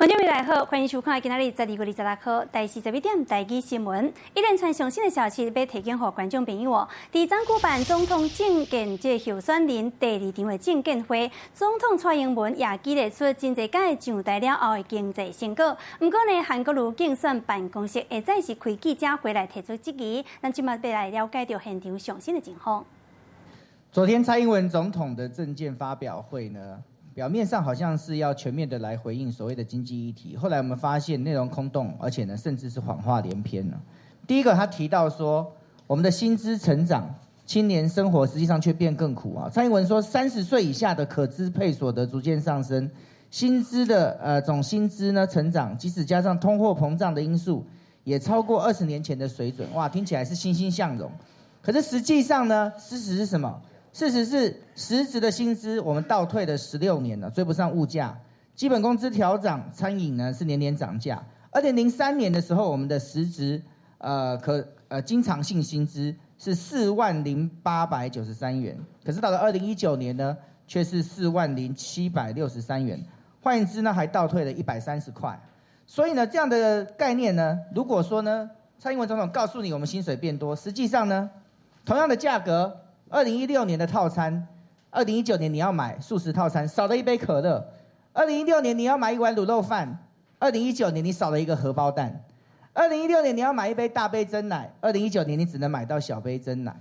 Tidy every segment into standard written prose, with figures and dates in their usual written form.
觀眾朋友好，歡迎收看今仔日12月26號台視11點台語新聞。一連串上新的消息欲提供予觀眾朋友哦。佇昨舉辦總統政見這候選人第二場的政見會，總統蔡英文也舉例出真濟屆上台了後的經濟成果。毋過呢，韓國瑜競選辦公室下早是開記者會來提出質疑。咱這馬欲來了解著現場上新的情況。昨天蔡英文總統的政見發表會呢，表面上好像是要全面的來回應所謂的經濟議題，後來我們發現內容空洞，而且呢，甚至是謊話連篇了。第一個，他提到說，我們的薪資成長，青年生活實際上卻變更苦啊。蔡英文說，30歲以下的可支配所得逐漸上升，薪資的總薪資呢成長，即使加上通貨膨脹的因素，也超過20年前的水準。哇，聽起來是欣欣向榮。可是實際上呢，事實是什麼？事實是，實質的薪資我們倒退了16年了，追不上物價。基本工資調漲，餐飲呢是年年漲價。2003年的時候，我們的實質可經常性薪資是40,893元，可是到了2019年呢，卻是40,763元。換言之呢，還倒退了130塊。所以呢，這樣的概念呢，如果說呢，蔡英文總統告訴你我們薪水變多，實際上呢，同樣的價格。2016年的套餐，2019年你要買素食套餐，少了一杯可樂；2016年你要買一碗滷肉飯，2019年你少了一個荷包蛋；2016年你要買一杯大杯珍奶，2019年你只能買到小杯珍奶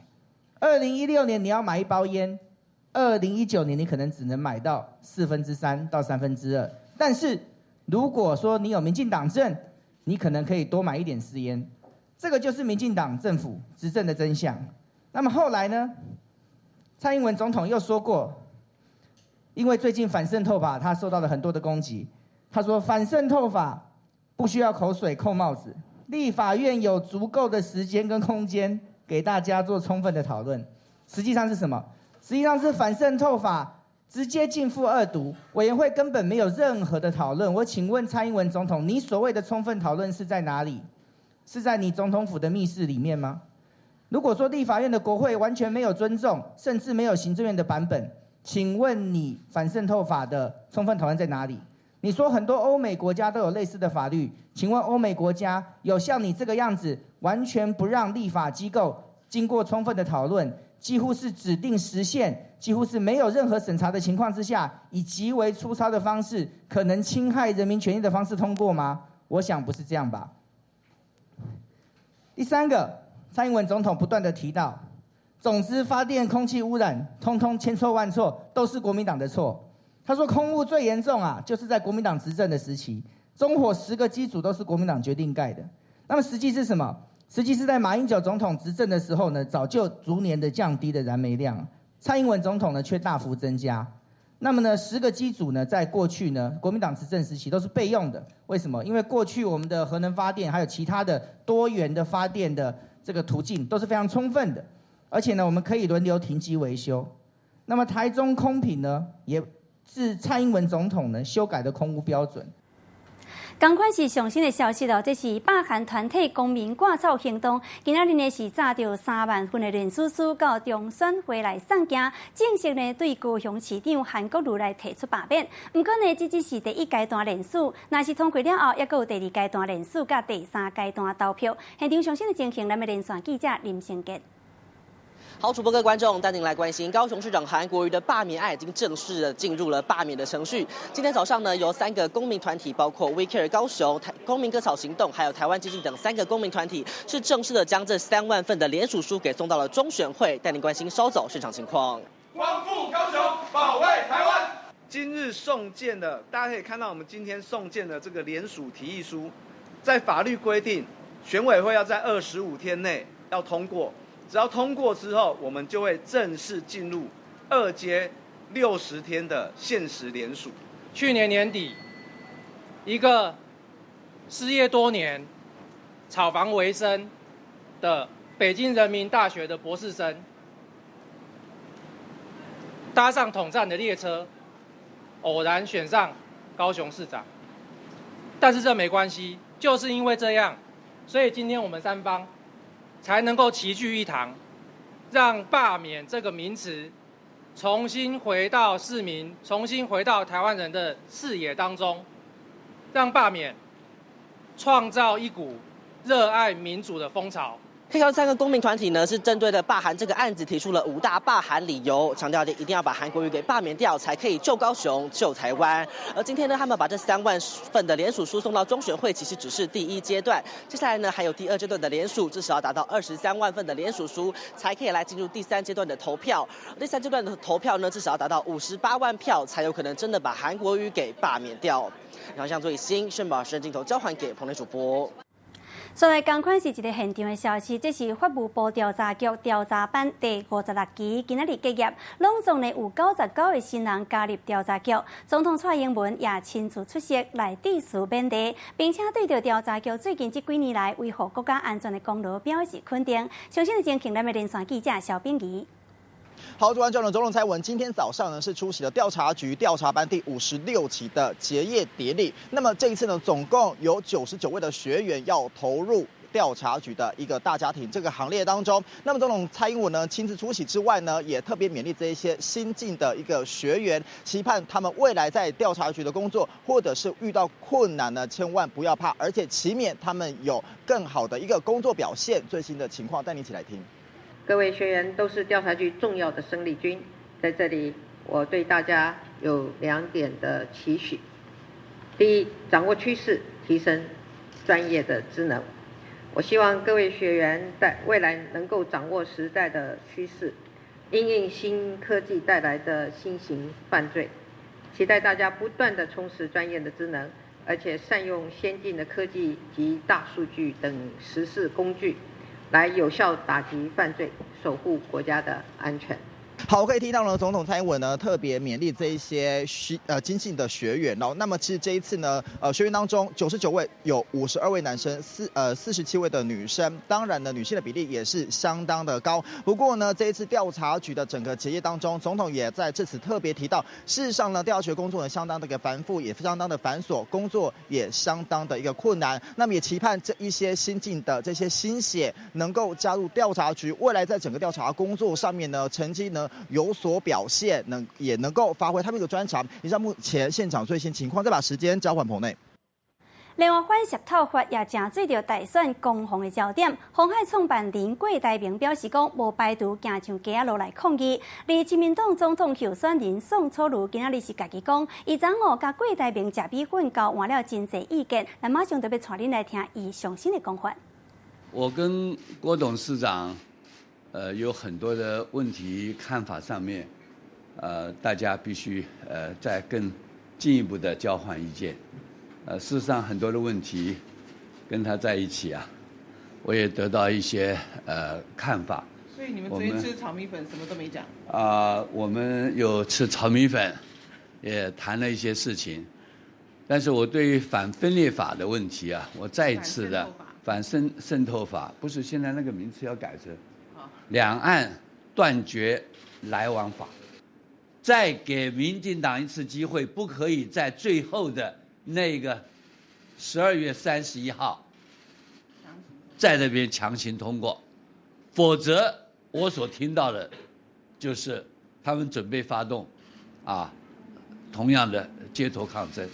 ；2016年你要買一包菸，2019年你可能只能買到3/4到2/3。但是如果說你有民進黨證，你可能可以多買一點私菸。這個就是民進黨政府執政的真相。那麼後來呢？蔡英文總統又說過，因為最近反滲透法他受到了很多的攻擊，他說反滲透法不需要口水扣帽子，立法院有足夠的時間跟空間給大家做充分的討論。實際上是什麼？實際上是反滲透法直接進赴二讀，委員會根本沒有任何的討論。我請問蔡英文總統，你所謂的充分討論是在哪裡？是在你總統府的密室裡面嗎？如果說立法院的國會完全沒有尊重，甚至沒有行政院的版本，請問你反滲透法的充分討論在哪裡？你說很多歐美國家都有類似的法律，請問歐美國家有像你這個樣子，完全不讓立法機構經過充分的討論，幾乎是指定時限，幾乎是沒有任何審查的情況之下，以極為粗糙的方式，可能侵害人民權利的方式通過嗎？我想不是這樣吧。第三個，蔡英文總統不斷的提到，總之發電空氣污染，通通千錯萬錯都是國民黨的錯。他說空污最嚴重啊，就是在國民黨執政的時期，中火10個機組都是國民黨決定蓋的。那麼實際是什麼？實際是在馬英九總統執政的時候呢，早就逐年的降低的燃煤量，蔡英文總統呢卻大幅增加。那麼呢，十個機組呢，在過去呢，國民黨執政時期都是備用的。為什麼？因為過去我們的核能發電還有其他的多元的發電的這個途徑都是非常充分的，而且呢，我們可以輪流停機維修。那麼台中空品呢，也是蔡英文總統呢修改的空污標準。仝款是上新的消息咯，這是罷韓團體公民掛草行動，今仔日呢是紮著3萬份的聯署書到中選會來送件，正式呢對高雄市長韓國瑜來提出罷免。毋過呢，這只是第一階段聯署，若是通過了後，猶閣有第二階段聯署佮第三階段投票。現場上新的情形，咱們連線記者林成傑。好，主播各位觀眾，帶您來關心高雄市長韓國瑜的罷免案已經正式的進入了罷免的程序。今天早上呢，由三個公民團體，包括 We Care 高雄、台公民割草行動，還有台灣基進等三個公民團體，是正式的將這3萬份的聯署書給送到了中選會。帶您關心稍早現場情況。光復高雄，保衛台灣。今日送件的，大家可以看到，我們今天送件的這個聯署提議書，在法律規定，選委會要在25天內要通過。只要通過之後，我們就會正式進入二階60天的限時聯署。去年年底，一個失業多年、炒房為生的北京人民大學的博士生，搭上統戰的列車，偶然選上高雄市長。但是這沒關係，就是因為這樣，所以今天我們三方才能夠齊聚一堂，讓罷免這個名詞重新回到市民、重新回到台灣人的視野當中。讓罷免創造一股熱愛民主的風潮。可以看到三個公民團體呢，是針對的罷韓這個案子提出了五大罷韓理由，強調一定要把韓國瑜給罷免掉，才可以救高雄、救台灣。而今天呢，他們把這3萬份的聯署書送到中選會，其實只是第一階段，接下來呢，還有第二階段的聯署，至少要達到23萬份的聯署書，才可以來進入第三階段的投票。第三階段的投票呢，至少要達到58萬票，才有可能真的把韓國瑜給罷免掉。然後像最新，炫寶攝鏡頭交還給彭磊主播。所以，仝款是一个現場的消息，這是法務部調查局調查班第56期今仔日結業，攏總呢有99個新人加入調查局，總統蔡英文也親自出席來致辭勉勵，並且對著調查局最近這幾年來維護國家安全的功勞表示肯定。詳細的情形，咱們連線記者蕭炳儀。好，主持人總統蔡英文今天早上呢是出席了調查局調查班第56期的結業典禮。那麼這一次呢，總共有99位的學員要投入調查局的一個大家庭這個行列當中。那麼總統蔡英文呢親自出席之外呢，也特別勉勵這一些新進的一個學員，期盼他們未來在調查局的工作，或者是遇到困難呢，千萬不要怕，而且期勉他們有更好的一個工作表現。最新的情況帶你一起來聽。各位學員都是調查局重要的生力軍，在這裡我對大家有兩點的期許：第一，掌握趨勢，提升專業的職能。我希望各位學員在未來能夠掌握時代的趨勢，因應新科技帶來的新型犯罪，期待大家不斷地充實專業的職能，而且善用先進的科技及大數據等時事工具，來有效打擊犯罪，守護國家的安全。好，可以聽到呢，總統蔡英文呢特別勉勵這一些新進的學員哦。那麼其實這一次呢，學員當中99位有52位男生，47位的女生，當然呢，女性的比例也是相當的高。不過呢，這一次調查局的整個結業當中，總統也在這次特別提到，事實上呢，調查局工作呢相當的一個繁複，也相當的繁瑣，工作也相當的一個困難。那麼也期盼這一些新進的這些新血能夠加入調查局，未來在整個調查工作上面呢，成績呢有所表現，也能夠發揮他們一個專長。以上目前現場最新情況，再把時間交還棚內。另外，反滲透法也成做著大選攻防的焦點。鴻海創辦人郭台銘表示講，無排除行上街仔路來抗議。而親民黨總統候選人宋楚瑜今仔日是家己講，伊昨午佮郭台銘食米粉交換了真濟意見，咱馬上就欲帶恁來聽伊上新的講法。我跟郭董事長，有很多的問題看法上面，大家必須再更進一步的交換意見。事實上很多的問題跟他在一起啊，我也得到一些看法。所以你們昨天吃炒米粉什麼都沒講？啊，我們有吃炒米粉，也談了一些事情，但是我對於反分裂法的問題啊，我再一次的反滲透法，不是現在那個名詞要改成兩岸斷絕來往法，再給民進黨一次機會，不可以在最後的那個12月31號，在那邊強行通過，否則我所聽到的，就是他們準備發動，啊，同樣的街頭抗爭，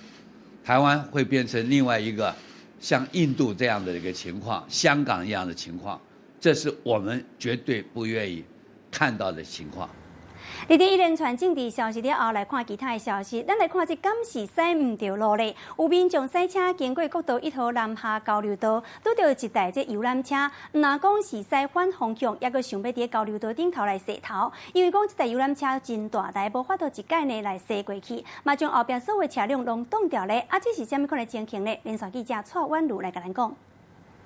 台灣會變成另外一個像印度這樣的一個情況，香港一樣的情況。這是我們絕對不願意看到的情況。佇這一連串政治消息了後，來看其他的消息。咱來看這敢是駛毋著路咧？有民眾駛車經過國道1號南下交流道，拄著一台這遊覽車，毋但講是駛反方向，猶閣想欲佇交流道頂頭來踅頭。因為講這台遊覽車真大台，無法度一擺呢來踅過去，嘛將後壁所有車輛攏擋牢咧。啊，這是啥物款的情形呢？連線記者蔡婉如來共咱講。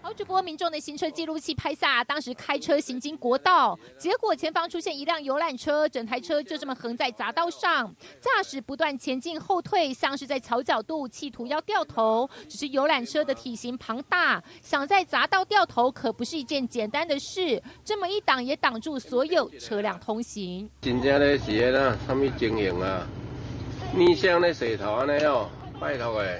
好，主播民眾的行車記錄器拍下，當時開車行經國道，結果前方出現一輛遊覽車，整台車就這麼橫在匝道上，駕駛不斷前進後退，像是在喬角度，企圖要掉頭。只是遊覽車的體型龐大，想在匝道掉頭可不是一件簡單的事，這麼一擋也擋住所有車輛通行。真正咧是彼啦，啥物情形啊？你像咧踅頭按呢哦，拜託的。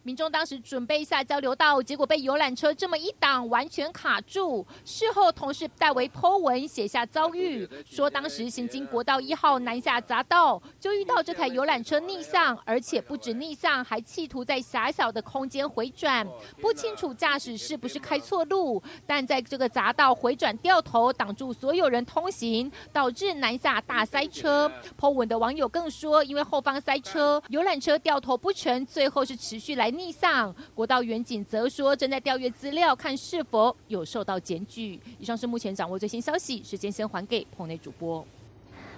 民众当时准备下交流道，结果被游览车这么一挡，完全卡住。事后同事代为 po 文写下遭遇，说当时行经国道1号南下匝道，就遇到这台游览车逆向，而且不止逆向，还企图在狭小的空间回转。不清楚驾驶是不是开错路，但在这个匝道回转掉头，挡住所有人通行，导致南下大塞车。po 文的网友更说，因为后方塞车，游览车掉头不成，最后是持续来逆向。国道员警则说，正在调阅资料，看是否有受到检举。以上是目前掌握最新消息，时间先还给棚内主播。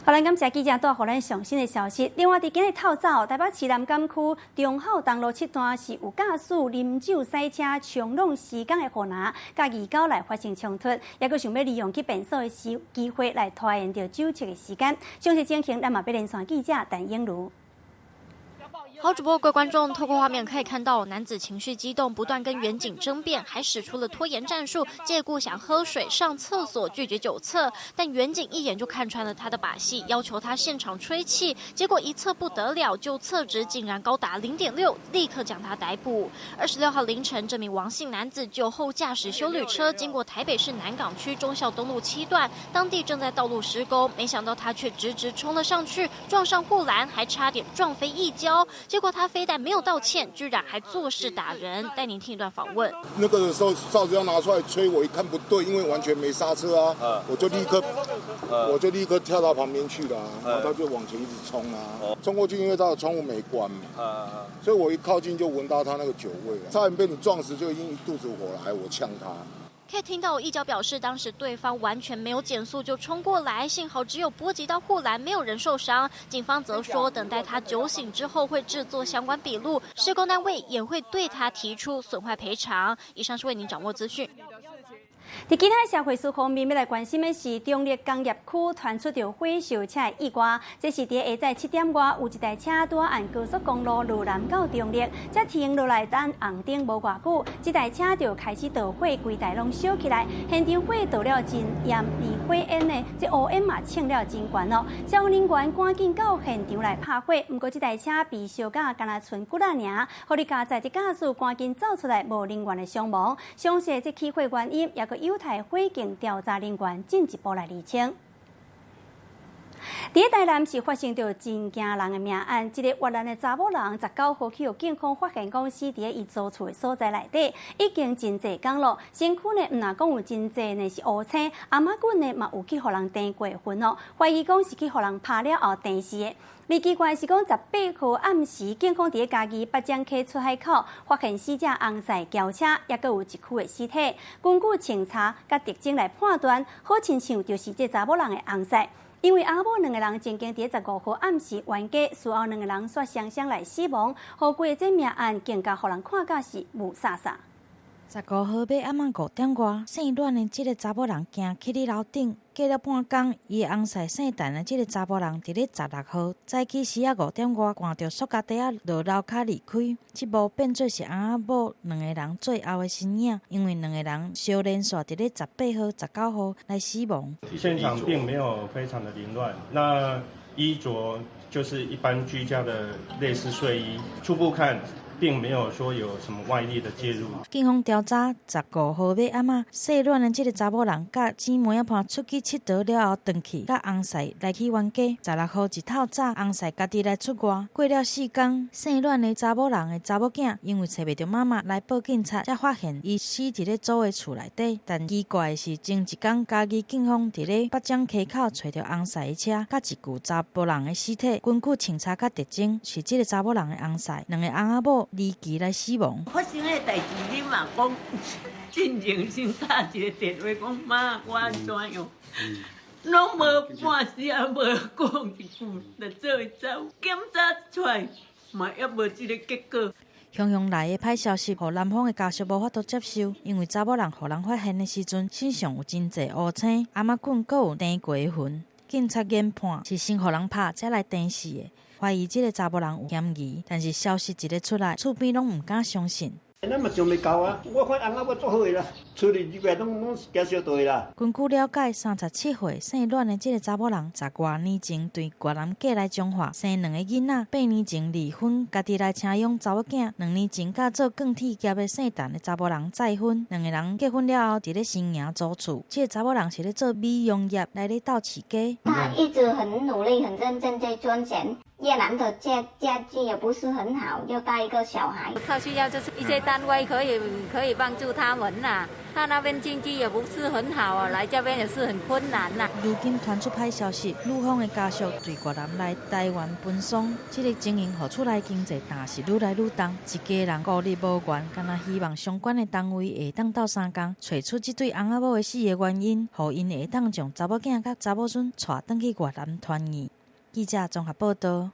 好，咱感谢记者带予咱上新的消息。另外，伫今日透早，台北市南港区忠孝东路7段是有驾驶啉酒驶车冲挵施工的护栏，佮义交来发生冲突，犹阁想欲利用去便所的时机会来拖延著酒测的时间。详细情形，咱嘛欲连线记者陈英如。好，主播各位观众，透过画面可以看到，男子情绪激动，不断跟员警争辩，还使出了拖延战术，借故想喝水、上厕所，拒绝酒测。但员警一眼就看穿了他的把戏，要求他现场吹气，结果一测不得了，就测值竟然高达0.6，立刻将他逮捕。26号凌晨，这名王姓男子酒后驾驶休旅车经过台北市南港区忠孝东路7段，当地正在道路施工，没想到他却直直冲了上去，撞上护栏，还差点撞飞义交。结果他非但没有道歉，居然还作势打人。带您听一段访问。那个时候哨子要拿出来吹，我一看不对，因为完全没刹车啊，我就立刻跳到旁边去了，然后他就往前一直冲啊，冲过去，因为他的窗户没关嘛，所以我一靠近就闻到他那个酒味了，差点被你撞死，就已经一肚子火了，还我呛他。可以听到义交表示，当时对方完全没有减速就冲过来，幸好只有波及到护栏，没有人受伤。警方则说，等待他酒醒之后会制作相关笔录，施工单位也会对他提出损坏赔偿。以上是为您掌握资讯。伫其他社会事方面，欲来关心的是中坜工业区传出著火烧车的意外。这是伫下早7点外，有一台车拄按高速公路路南到中坜，才停落来等红灯无偌久，这台车就开始著火，规台拢烧起来。现场火著了真严，连火烟呢，这乌烟嘛冲了真悬哦。消防人员赶紧到现场来拍火，毋过这台车被烧甲干焦賰骨仔尔，予你加载这驾驶赶紧走出来，无人员的伤亡。详细这起火原因，犹阁有待火警调查人员进一步来厘清。伫台南是发生著真惊人的命案，一个越南的查某人19号去予警方发现讲死伫伊租厝的所在内底，已经真濟工咯。身軀呢，毋若講有真濟呢是烏青，頷頸呢嘛有去予人釘過痕哦，懷疑講是去予人拍了後釘死的。而奇怪是講，18號暗時，警方佇嘉義八掌溪出海口發現死者翁婿轎車，猶閣有一具的屍體。根據清查佮特徵來判斷，好親像就是這查某人的翁婿。因為翁某兩个人曾經佇15號暗時冤家，事後兩个人煞雙雙來死亡，予規个這命案更加予人看甲是霧煞煞。15號欲暗仔5點外，姓阮的這个查某人行去咧樓頂，過了半工，伊的翁婿姓陳的這个查某人佇咧16號早起時仔5點外，攑著塑膠袋仔落樓跤離開。這幕變做是翁仔某兩个人最後的身影，因為兩个人相連續佇咧18號、19號來死亡。現場並沒有非常的凌亂，那衣着就是一般居家的類似睡衣，初步看，並沒有說有什麼外力的介入。警方調查，15號欲暗仔，姓阮的這个查某人佮姊妹仔伴出去𨑨迌了後，轉去佮翁婿來去冤家。16號一透早，翁婿家己來出外，過了4工，姓阮的查某人的查某囝因為揣袂著媽媽來報警察，才發現伊死佇咧租的厝內底。但奇怪的是，前一工嘉義警方佇咧八掌溪口揣著翁婿的車，佮一具查埔人的屍體，根據清查佮特徵，是這个查某人的翁婿，兩个翁仔某離奇來死亡。發生彼代誌，你嘛講，進前先打一个電話講媽，我按怎樣，攏無半絲仔無講一句，就做會走。檢查出來嘛，猶無這个結果。雄雄來的歹消息，予男方的家屬無法度接受，因為查某人予人發現的時陣，身上有真濟烏青，頷頸閣有釘過的痕。警察研判是先予人拍，才來釘死的，懷疑這个查某人有嫌疑。但是消息一个出來，厝邊攏毋敢相信。咱嘛想袂到啊！我看翁仔某足好的啦，厝裡入來攏是誠相對啦。根據了解，37歲姓阮的這个查某人，十外年前對越南嫁來彰化，生兩个囡仔。8年前離婚，家己來請養查某囝。2年前佮做鋼鐵業的姓陳的查某人再婚，兩个人結婚了後，佇咧新營租厝。這个查某人是咧做美容業，來咧鬥飼雞。他一直很努力、很認真在賺錢。越南的家境也不是很好，又帶一個小孩。他需要就是一些單位可以幫助他們啦。他那邊經濟也不是很好啊，來這邊也是很困難啦。如今傳出歹消息，女方的家屬對越南來台灣奔喪，這个情形予厝內經濟擔是愈來愈重，一家人孤立無援，敢若希望相關的單位會當鬥相共，揣出這對翁仔某的死的原因，予𪜶會當將查某囝佮查某孫帶轉去越南團圓。記者綜合報道。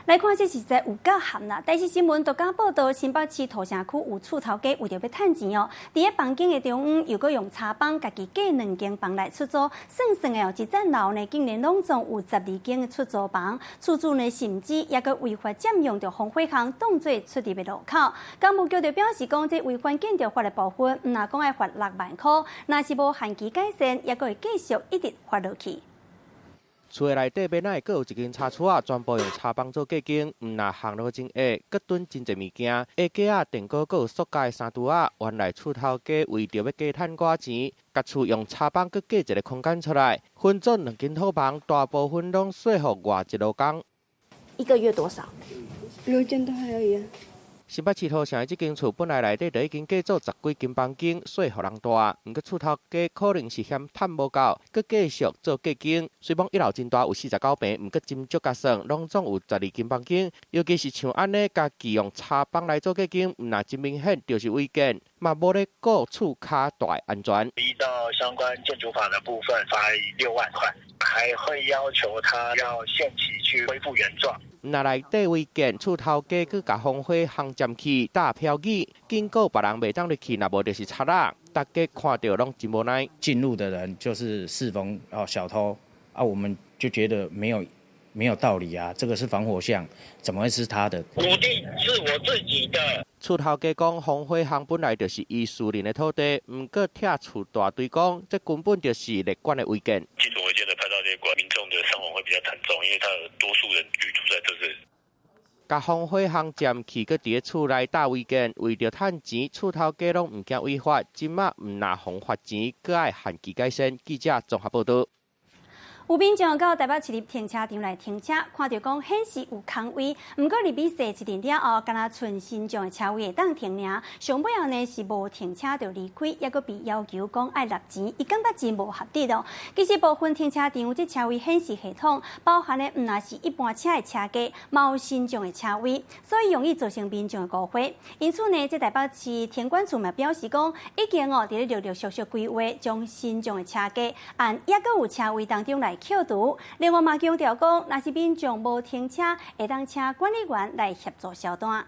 來看，這實在有夠譀啦！台視新聞獨家報道，新北市土城區有厝頭家為著欲趁錢哦，佇咧房間的中央又閣用柴枋家己蓋兩間房來出租，算算的哦，一層樓呢竟然攏總有12間的出租房，厝主呢甚至猶閣違法佔用著防火巷當做出入的路口。工務局就表示講，這違反建築法的部分，毋若講愛罰6萬箍，若是無限期改善，猶閣會繼續一直罰落去。厝的內底邊仔會閣有一間柴厝仔，全部用柴枋做隔間，毋若烘落真熱，閣囤真濟物件。下架仔電鍋閣有塑膠的三櫥仔，原來厝頭家為著欲加趁寡錢，共厝用柴枋閣隔一个空間出來，分做兩間套房，大部分攏稅予外籍勞工。一個月多少？ 6000多而已啊。新北市土城的這間厝本來內底就已經隔做十幾間房間，稅予人大。毋過厝頭家可能是嫌趁無夠，閣繼續做隔間。雖罔一樓真大，有49坪，毋過斟酌共算，攏總有12間房間。尤其是像按呢，家己用柴枋來做隔間，毋若真明顯就是違建，嘛無咧顧厝跤大的安全。依照相關建築法的部分，罰6萬塊，還會要求他要限期去恢復原狀。若內底違建，厝頭家閣共防火巷佔去打標語，警告別人袂當入去，若無就是賊仔。大家看著攏真無奈。進入的人就是視同哦小偷啊，我們就覺得沒有道理啊，這個是防火巷，怎麼會是他的？土地是我自己的。厝頭家講，防火巷本來就是伊私人的土地，毋過拆厝大隊講，這根本就是列管的違建。建築違建的拍照列管，民眾的傷亡會比較慘重，因為他有多數人居住在這裡。共防火巷佔去，閣佇咧厝內搭違建，為著趁錢，厝頭家攏毋驚違法，這馬毋若予罰錢，閣愛限期改善。記者綜合報道。有民眾到台北市立停車場來停車，看著講顯示有空位，毋過入去踅一陣了後，敢若賰身障的車位會當停爾，上尾後呢是無停車就離開，猶閣被要求講愛納錢，伊感覺真無合理咯。其實部分停車場這車位顯示系統，包含的毋若是一般車的車格，嘛有身障的車位，所以容易造成民眾的誤會。因此呢，這台北市停管處嘛表示講，已經哦佇咧陸陸續續規劃，將身障的車格按猶閣有車位當中來扣除。另外嘛強調講，若是民眾無停車，會當請管理員來協助銷單。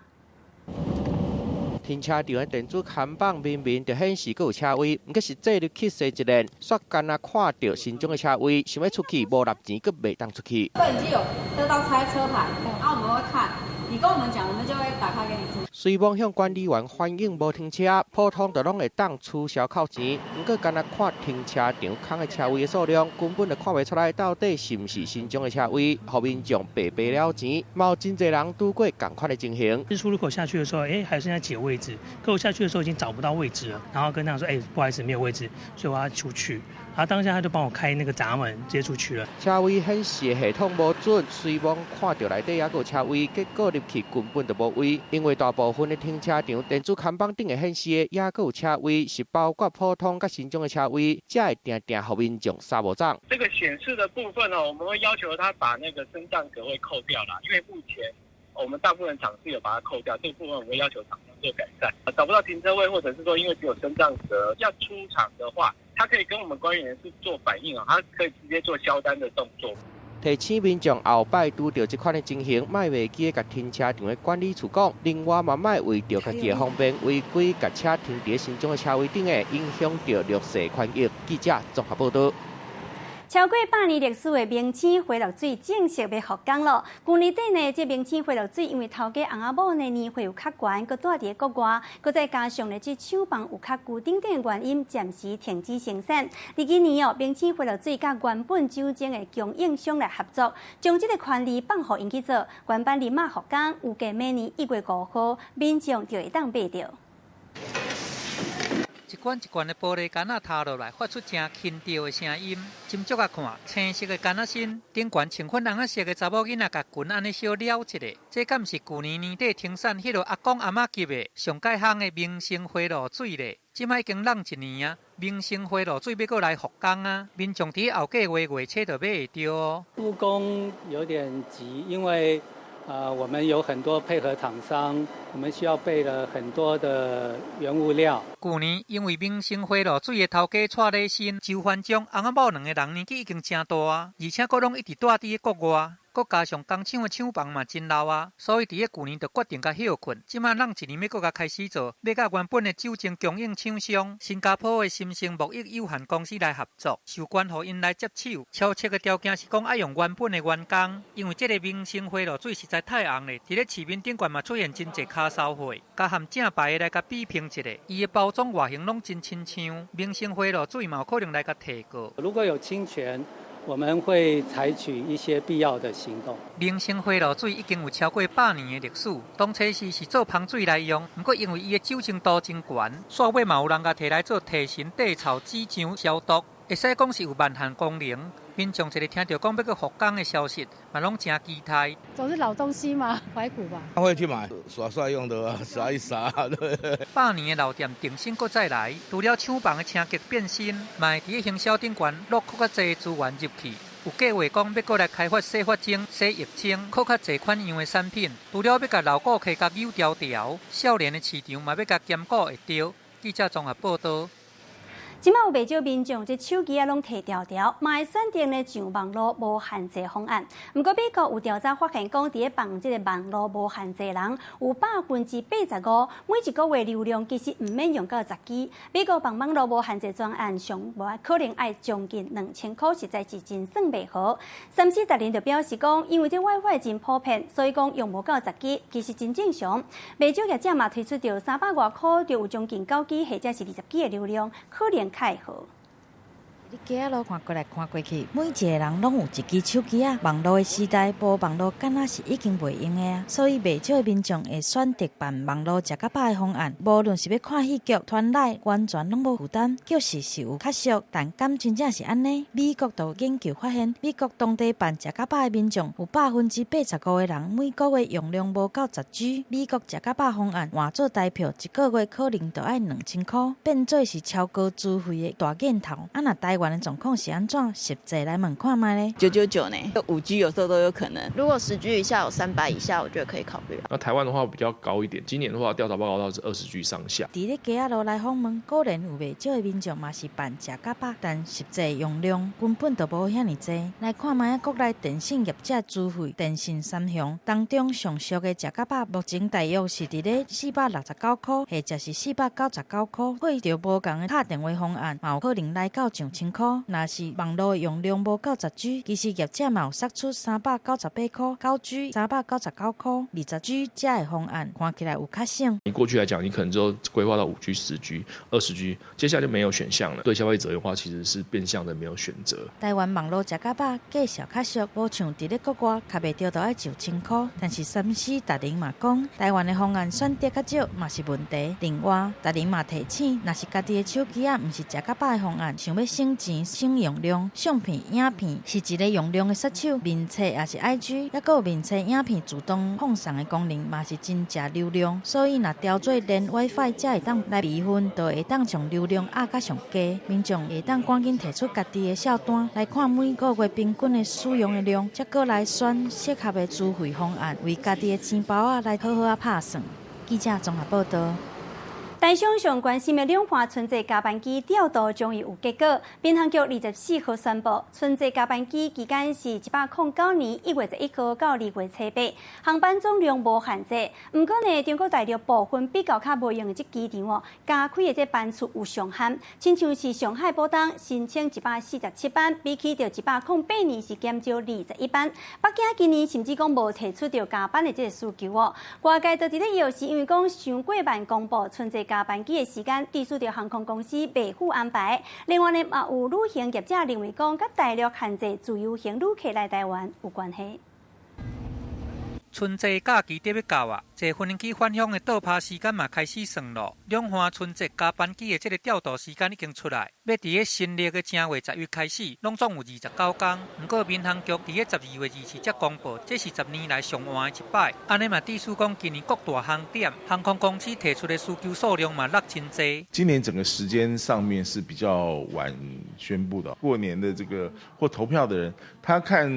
停車場的電子看板明明就顯示閣有車位，毋過實際入去踅一輪，煞干焦看著身障的車位，想欲出去無納錢，閣袂當出去。攝影機有得到猜車牌，啊，我們會看，你跟我們講，我們就會打開給你聽。雖罔向管理員反映無停車，普通就攏會當取消扣錢。毋過干焦看停車場空的車位的數量，根本就看袂出來到底是毋是身障的車位，予民眾白白了錢。嘛有真濟人拄過仝款的情形。出入口下去的時候，哎，還剩下幾個位置，可我下去的時候已經找不到位置了，然後跟他說，哎，不好意思，沒有位置，所以我要出去。然後當下他就幫我開那個閘門，直接出去了。車位顯示的系統無準，雖罔看著內底猶閣有車位，結果入去根本就無位，因為大部分的停車場電子看板頂的顯示的猶閣有車位，是包括普通佮身障的車位，才會定定予民眾三無總。這個顯示的部分哦，我們會要求他把那個身障格位扣掉啦，因為目前我們大部分廠是有把它扣掉，這個部分我們會要求廠商做改善。找不到停車位，或者是說因為只有身障格要出場的話，他可以跟我們管理員是做反映啊，他可以直接做銷單的動作。提醒民眾後擺拄著這款的情形，莫袂記得共停車場的管理處講。另外嘛，莫為著家己的方便，違規共車停佇身障的車位頂的，影響著弱勢權益。記者綜合報道。超過100年歷史的明星花露水正式欲復工囉。舊年底呢，這明星花露水因為頭家翁仔某呢年歲有較懸，閣蹛佇國外，閣再加上呢這廠房有較舊等等原因，暫時停止生產。佇今年哦，明星花露水佮原本酒精的供應商來合作，將這個權利放予𪜶去做。原班人馬復工，預計明年1月5號，民眾就會當買著。一罐一罐的玻璃罐仔塌落來，發出誠輕調的聲音。斟酌仔看，青色的罐仔身，頂懸穿粉紅仔色的查某囡仔，共裙按呢小撩一下。這敢是舊年年底停產彼落阿公阿嬤級的上蓋夯的明星花露水咧？這擺已經挵一年啊，明星花露水欲閣來復工啊！民眾佇後個月月初就買會著哦。復工有點急，因為我們有很多配合廠商，我們需要備了很多的原物料。舊年因為明星花露水的頭家蔡禮新、周凡章翁仔某兩個人年紀已經誠大啊，而且閣攏一直蹛佇咧國外，閣加上工廠的廠房嘛真老啊，所以佇咧舊年就決定共歇睏。這擺挵一年欲閣共開始做，欲佮原本的酒精供應廠商新加坡的新星貿易有限公司來合作，授權予𪜶來接手。敲切的條件是講愛用原本的員工，因為這个明星花露水實在太紅咧，佇咧市面頂懸嘛出現真濟跤梢貨，共和正牌的來共比拼一下，伊的包裝外形攏真親像，明星花露水嘛有可能來共提告。如果有侵權，我們會採取一些必要的行動。明星花露水已經有超過100年的歷史，當初時是做芳水來用，毋過因為伊的酒精度真懸，煞尾嘛有人共提來做提神、除臭、止癢、消毒，會使講是有萬項功能。民眾一个聽著講欲閣復工的消息，嘛攏誠期待。總是老東西嘛，懷古吧。他會去買耍帥用的，灑一灑。百年的老店重新閣再來，除了廠房的青格變新，嘛會佇咧行銷頂懸落閣較濟資源入去。有計劃講欲閣來開發洗髮精、洗浴精，閣較濟款樣的產品。除了欲共老顧客共扭牢牢，少年的市場嘛欲共兼顧會著。記者綜合報導。這擺有袂少民眾這手機仔攏提牢牢，嘛會選擇呢上網路無限制方案。毋過美國有調查發現，講佇咧放這个網路無限制人有85%，每一個月流量其實毋免用到10G。美國放網路無限制專案上無可能愛將近2000箍，實在是真算袂好。三C達人就表示講，因為這 WiFi 真普遍，所以講用無夠10G 其實真正常。袂少業者嘛推出著300外箍就有將近9G 或者是20G 的流量，可能較會好。你街仔路看過來看過去，每一个人攏有一支手機仔。網路的時代，無網路敢若是已經袂用的啊。所以袂少的民眾會選擇辦網路食較飽的方案。無論是欲看戲劇、傳奶，完全攏無負擔。確實是有較俗，但敢真正是按呢？美國就研究發現，美國當地辦食較飽的民眾有85%的人每個月用量無夠10G。美國食較飽方案換做台票，一個月可能就愛2000箍，變做是超高資費的大箭頭。啊，若台灣的狀況是按怎？實際來問看覓咧？999呢？5G 有時候都有可能。如果10G 以下有300以下，我覺得可以考慮。那台灣的話比較高一點，今年的話調查報告到是20G 上下。佇咧街仔路來訪問，果然有袂少的民眾嘛是辦食較飽，但實際用量根本就無遐爾濟。來看覓仔國內電信業者資費，電信三雄當中上俗的食較飽，目前大約是佇咧469箍，或者是499箍。配著無仝的敲電話方案，嘛有可能來到上千箍。若是網路用量無夠10G，其實業者嘛有釋出398箍、9G、399箍、20G 這的方案，看起來有較省。你過去來講，你可能就規劃到5G、10G、20G，接下來就沒有選項了。對消費者的話，其實是變相的沒有選擇。台灣網路食較飽，價數較俗，無像佇咧國外，較袂著就愛上千箍。但是三C達人嘛講，台灣的方案選擇較少嘛是問題。另外，達人嘛提醒，若是家己的手機仔毋是食較飽的方案，想欲省錢省用量，相片、影片是一个用量的殺手。面冊抑是 IG，抑閣有面冊影片自動放送的功能，嘛是真食流量。所以若調做連 WiFi 才會當來備份，就會當將流量壓甲上低。民眾會當趕緊提出家己的數單來看每個月平均的使用的量，才閣來選適合的資費方案，為家己的錢包仔來好好仔拍算。記者綜合報導。台商上關心的兩岸春節加班機調度終於有結果。民航局24號宣布，春節加班機期間是109年1月11號到2月初8，航班總量無限制。毋過呢，中國大陸部分比較較無閒的這機場哦，加開的這班次有上限，親像是上海浦東申請147班，比起著108年是減少21班。北京今年甚至講無提出著加班的這个需求哦。外界都佇咧搖是因為講傷過慢公布春節加班機的時間，致使著航空公司袂赴安排。另外呢，嘛有旅行業者認為講，佮大陸限制自由行旅客來台灣有關係。春節假期就欲到啊，坐飛機返鄉的倒拍時間嘛開始算咯。兩岸春節加班機的這个調度時間已經出來，欲佇咧新曆的正月11開始，攏總有29工。毋過民航局佇咧12月24才公布，這是10年來上晚的一擺。按呢嘛，致使講今年各大航點航空公司提出的需求數量嘛落真濟。今年整個時間上面是比較晚宣布的，過年的這個或投票的人，他看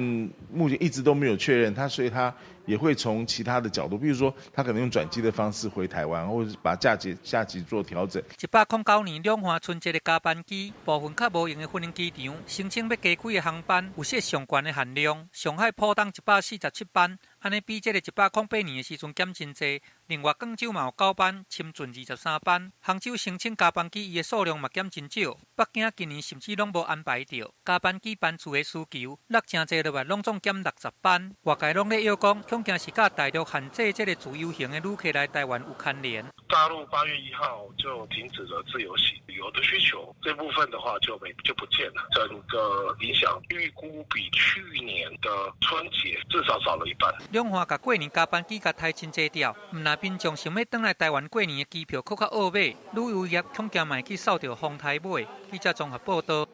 目前一直都沒有確認，他所以他也會從其他的角度，比如說他可能用轉機的方式回台灣，或者是把假期做調整。109年兩岸春節的加班機，部分較無閒的飛機場申請欲加開的航班有設上懸的限量。上海浦東147班，按呢比這个108年的時陣減真濟。另外，廣州嘛有9班，深圳23班，杭州申請加班機，伊的數量嘛減真少。北京今年甚至攏無安排著加班機班次的需求，落誠濟落來，攏總減60班。外界攏咧臆講，恐驚是佮大陸限制這个自由行的旅客來台灣有牽連。大陸8月1號就停止了自由行旅遊的需求，這部分的話就沒就不見了。整個影響預估比去年的春節至少少了一半。兩岸共過年加班機共刣真濟掉，毋但民眾想欲轉來台灣過年的機票閣較惡買，旅遊業恐驚嘛會去掃著風颱尾。記者綜合報導。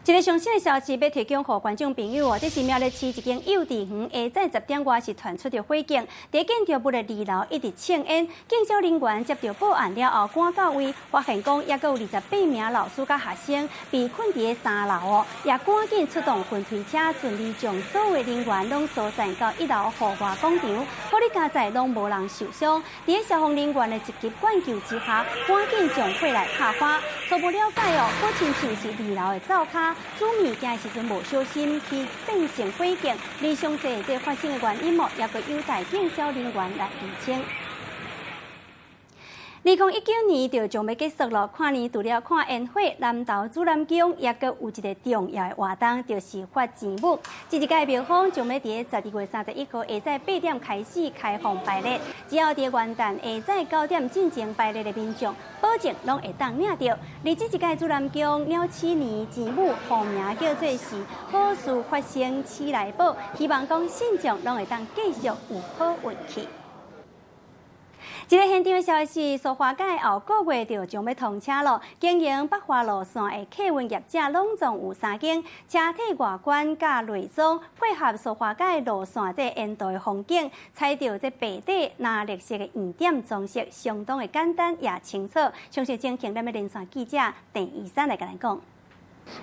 一个上新的消息欲提供予觀眾朋友哦，這是苗栗市一間幼稚園下早10點外是傳出著火警，佇建築物的2樓一直衝煙，警消人員接著報案了後，趕到位，發現講猶閣有28名老師佮學生被困佇咧3樓哦，也趕緊出動雲梯車，順利將所有人員攏疏散到1樓戶外廣場，好佳哉攏無人受傷。佇咧消防人員的積極灌救之下，趕緊將火來拍花。初步了解哦，好親像是2樓的灶跤煮物件的時陣無小心去變成火警，而詳細這發生的原因哦，猶閣有待警消人員來釐清。2019年就將欲結束囉，跨年除了看煙火，南投紫南宮猶閣有一个重要的活動，就是發錢母。這一屆廟方將欲佇12月31號下早8點開始開放排列，只要佇元旦下早9點進前排列的民眾，保證攏會當領著。而這一屆紫南宮鳥鼠年錢母號名叫做是好事發生鼠來寶，希望講信眾攏會當繼續有好運氣。一个現場的消息，蘇花改後個月就將欲通車囉。經營北華路線的客運業者攏總有三間，車體外觀佮內裝配合蘇花改路線這沿途的風景，採著這白底藍綠色的圓點裝飾，相當的簡單也清楚。詳細情形，咱欲連線記者鄭醫生來共咱講。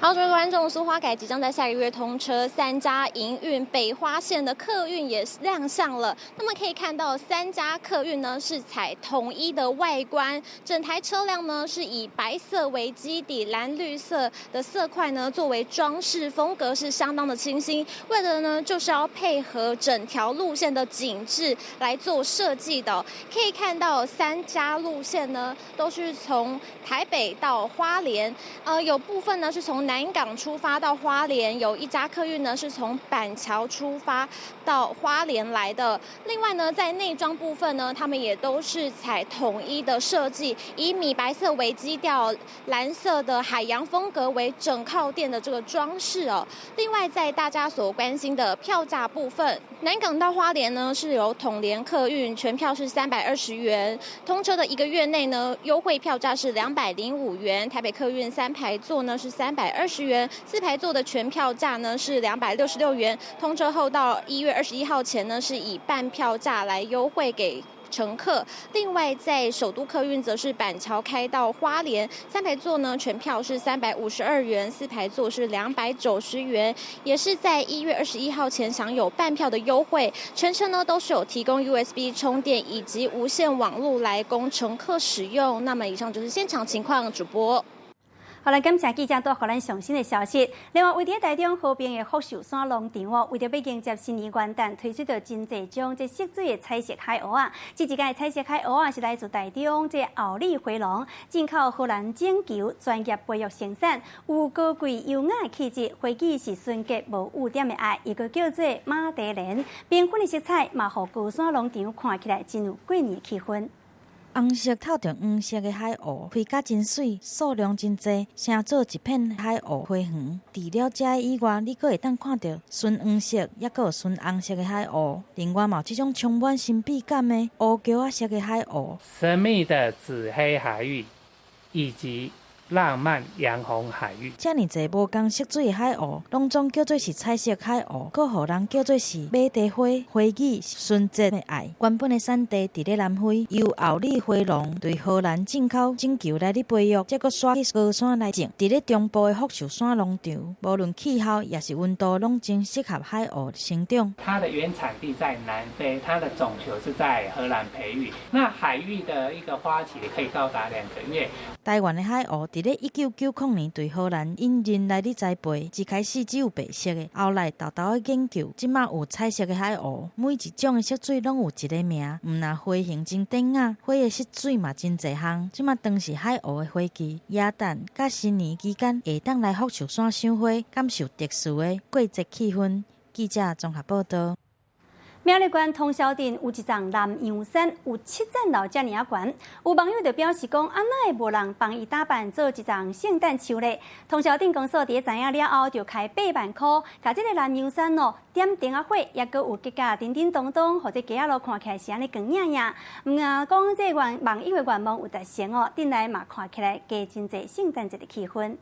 好，各位觀眾，蘇花改即將在下個月通車，三家營運北花線的客運也亮相了。那麼可以看到，三家客運呢是採統一的外觀，整台車輛呢是以白色為基底，藍綠色的色塊呢作為裝飾，風格是相當的清新。為的呢就是要配合整條路線的景致來做設計的。可以看到，三家路線呢都是從台北到花蓮，有部分呢是從南港出發到花蓮，有一家客運呢是從板橋出發到花蓮來的。另外呢，在內裝部分呢，他們也都是採統一的設計，以米白色為基調，藍色的海洋風格為整靠墊的這個裝飾哦。另外，在大家所關心的票價部分，南港到花蓮呢是由統聯客運全票是320元，通車的一個月內呢，優惠票價是205元。台北客運三排座呢是320元，四排座的全票價呢是266元。通車後到1月21號前呢，是以半票價來優惠給乘客。另外，在首都客運則是板橋開到花蓮，三排座呢全票是352元，四排座是290元，也是在1月21號前享有半票的優惠。全程呢都是有提供 USB 充電以及無線網路來供乘客使用。那麼以上就是現場情況，主播。好來，感謝記者帶予咱上新的消息。另外，位佇台中和平的福壽山農場哦，為著欲迎接新年元旦，推出著真濟種這色水的彩色海芋仔。這一屆彩色海芋仔是來自台中這後里花農進口荷蘭種球專業培育生產，有高貴優雅的氣質，花語是純潔無污點的愛，又閣叫做瑪德蓮。繽紛的色彩嘛，予高山農場看起來真有過年的氣氛。紅色透著黃色的海芋，開甲真媠，數量真濟，成做一片海芋花園。除了這以外，你閣會當看著純黃色，抑閣有純紅色的海芋。另外嘛有這種充滿神秘感的烏橋仔色的海芋。神秘的紫黑海芋，以及浪漫洋紅海芋。遮爾濟無仝色水的海芋，攏總叫做是彩色海芋，閣予人叫做是馬蹄花，花語純潔的愛。原本的產地佇咧南非，由後里花農對荷蘭進口種球來咧培育，再閣徙去高山來種。佇咧中部的福壽山農場，無論氣候抑是溫度，攏真適合海芋生長。它的原產地在南非，它的種球是在荷蘭培育。那海芋的一個花期可以高達2個月。台灣的海芋佇咧1990年對荷蘭引進來咧栽培，一開始只有白色的，後來沓沓的研究，這馬有彩色的海芋，每一種的色水攏有一個名，毋但花型真典雅，花的色水嘛真濟項。這馬當是海芋的花期，耶誕佮新年期間會當來福壽山賞花，感受特殊的過節氣氛。記者綜合報導。苗栗縣通霄鎮有一叢南洋杉，有七層樓遮爾仔懸。有網友就表示講，啊，哪會無人幫伊打扮做一叢聖誕樹咧？通霄鎮公所佇咧知影了後，就開8萬箍，共這个南洋杉哦點燈仔火，抑閣有結甲叮叮咚咚，予這街仔路看起來是按呢光影影。毋但講這願網友的願望有達成哦，鎮內嘛看起來加真濟聖誕節的氣氛。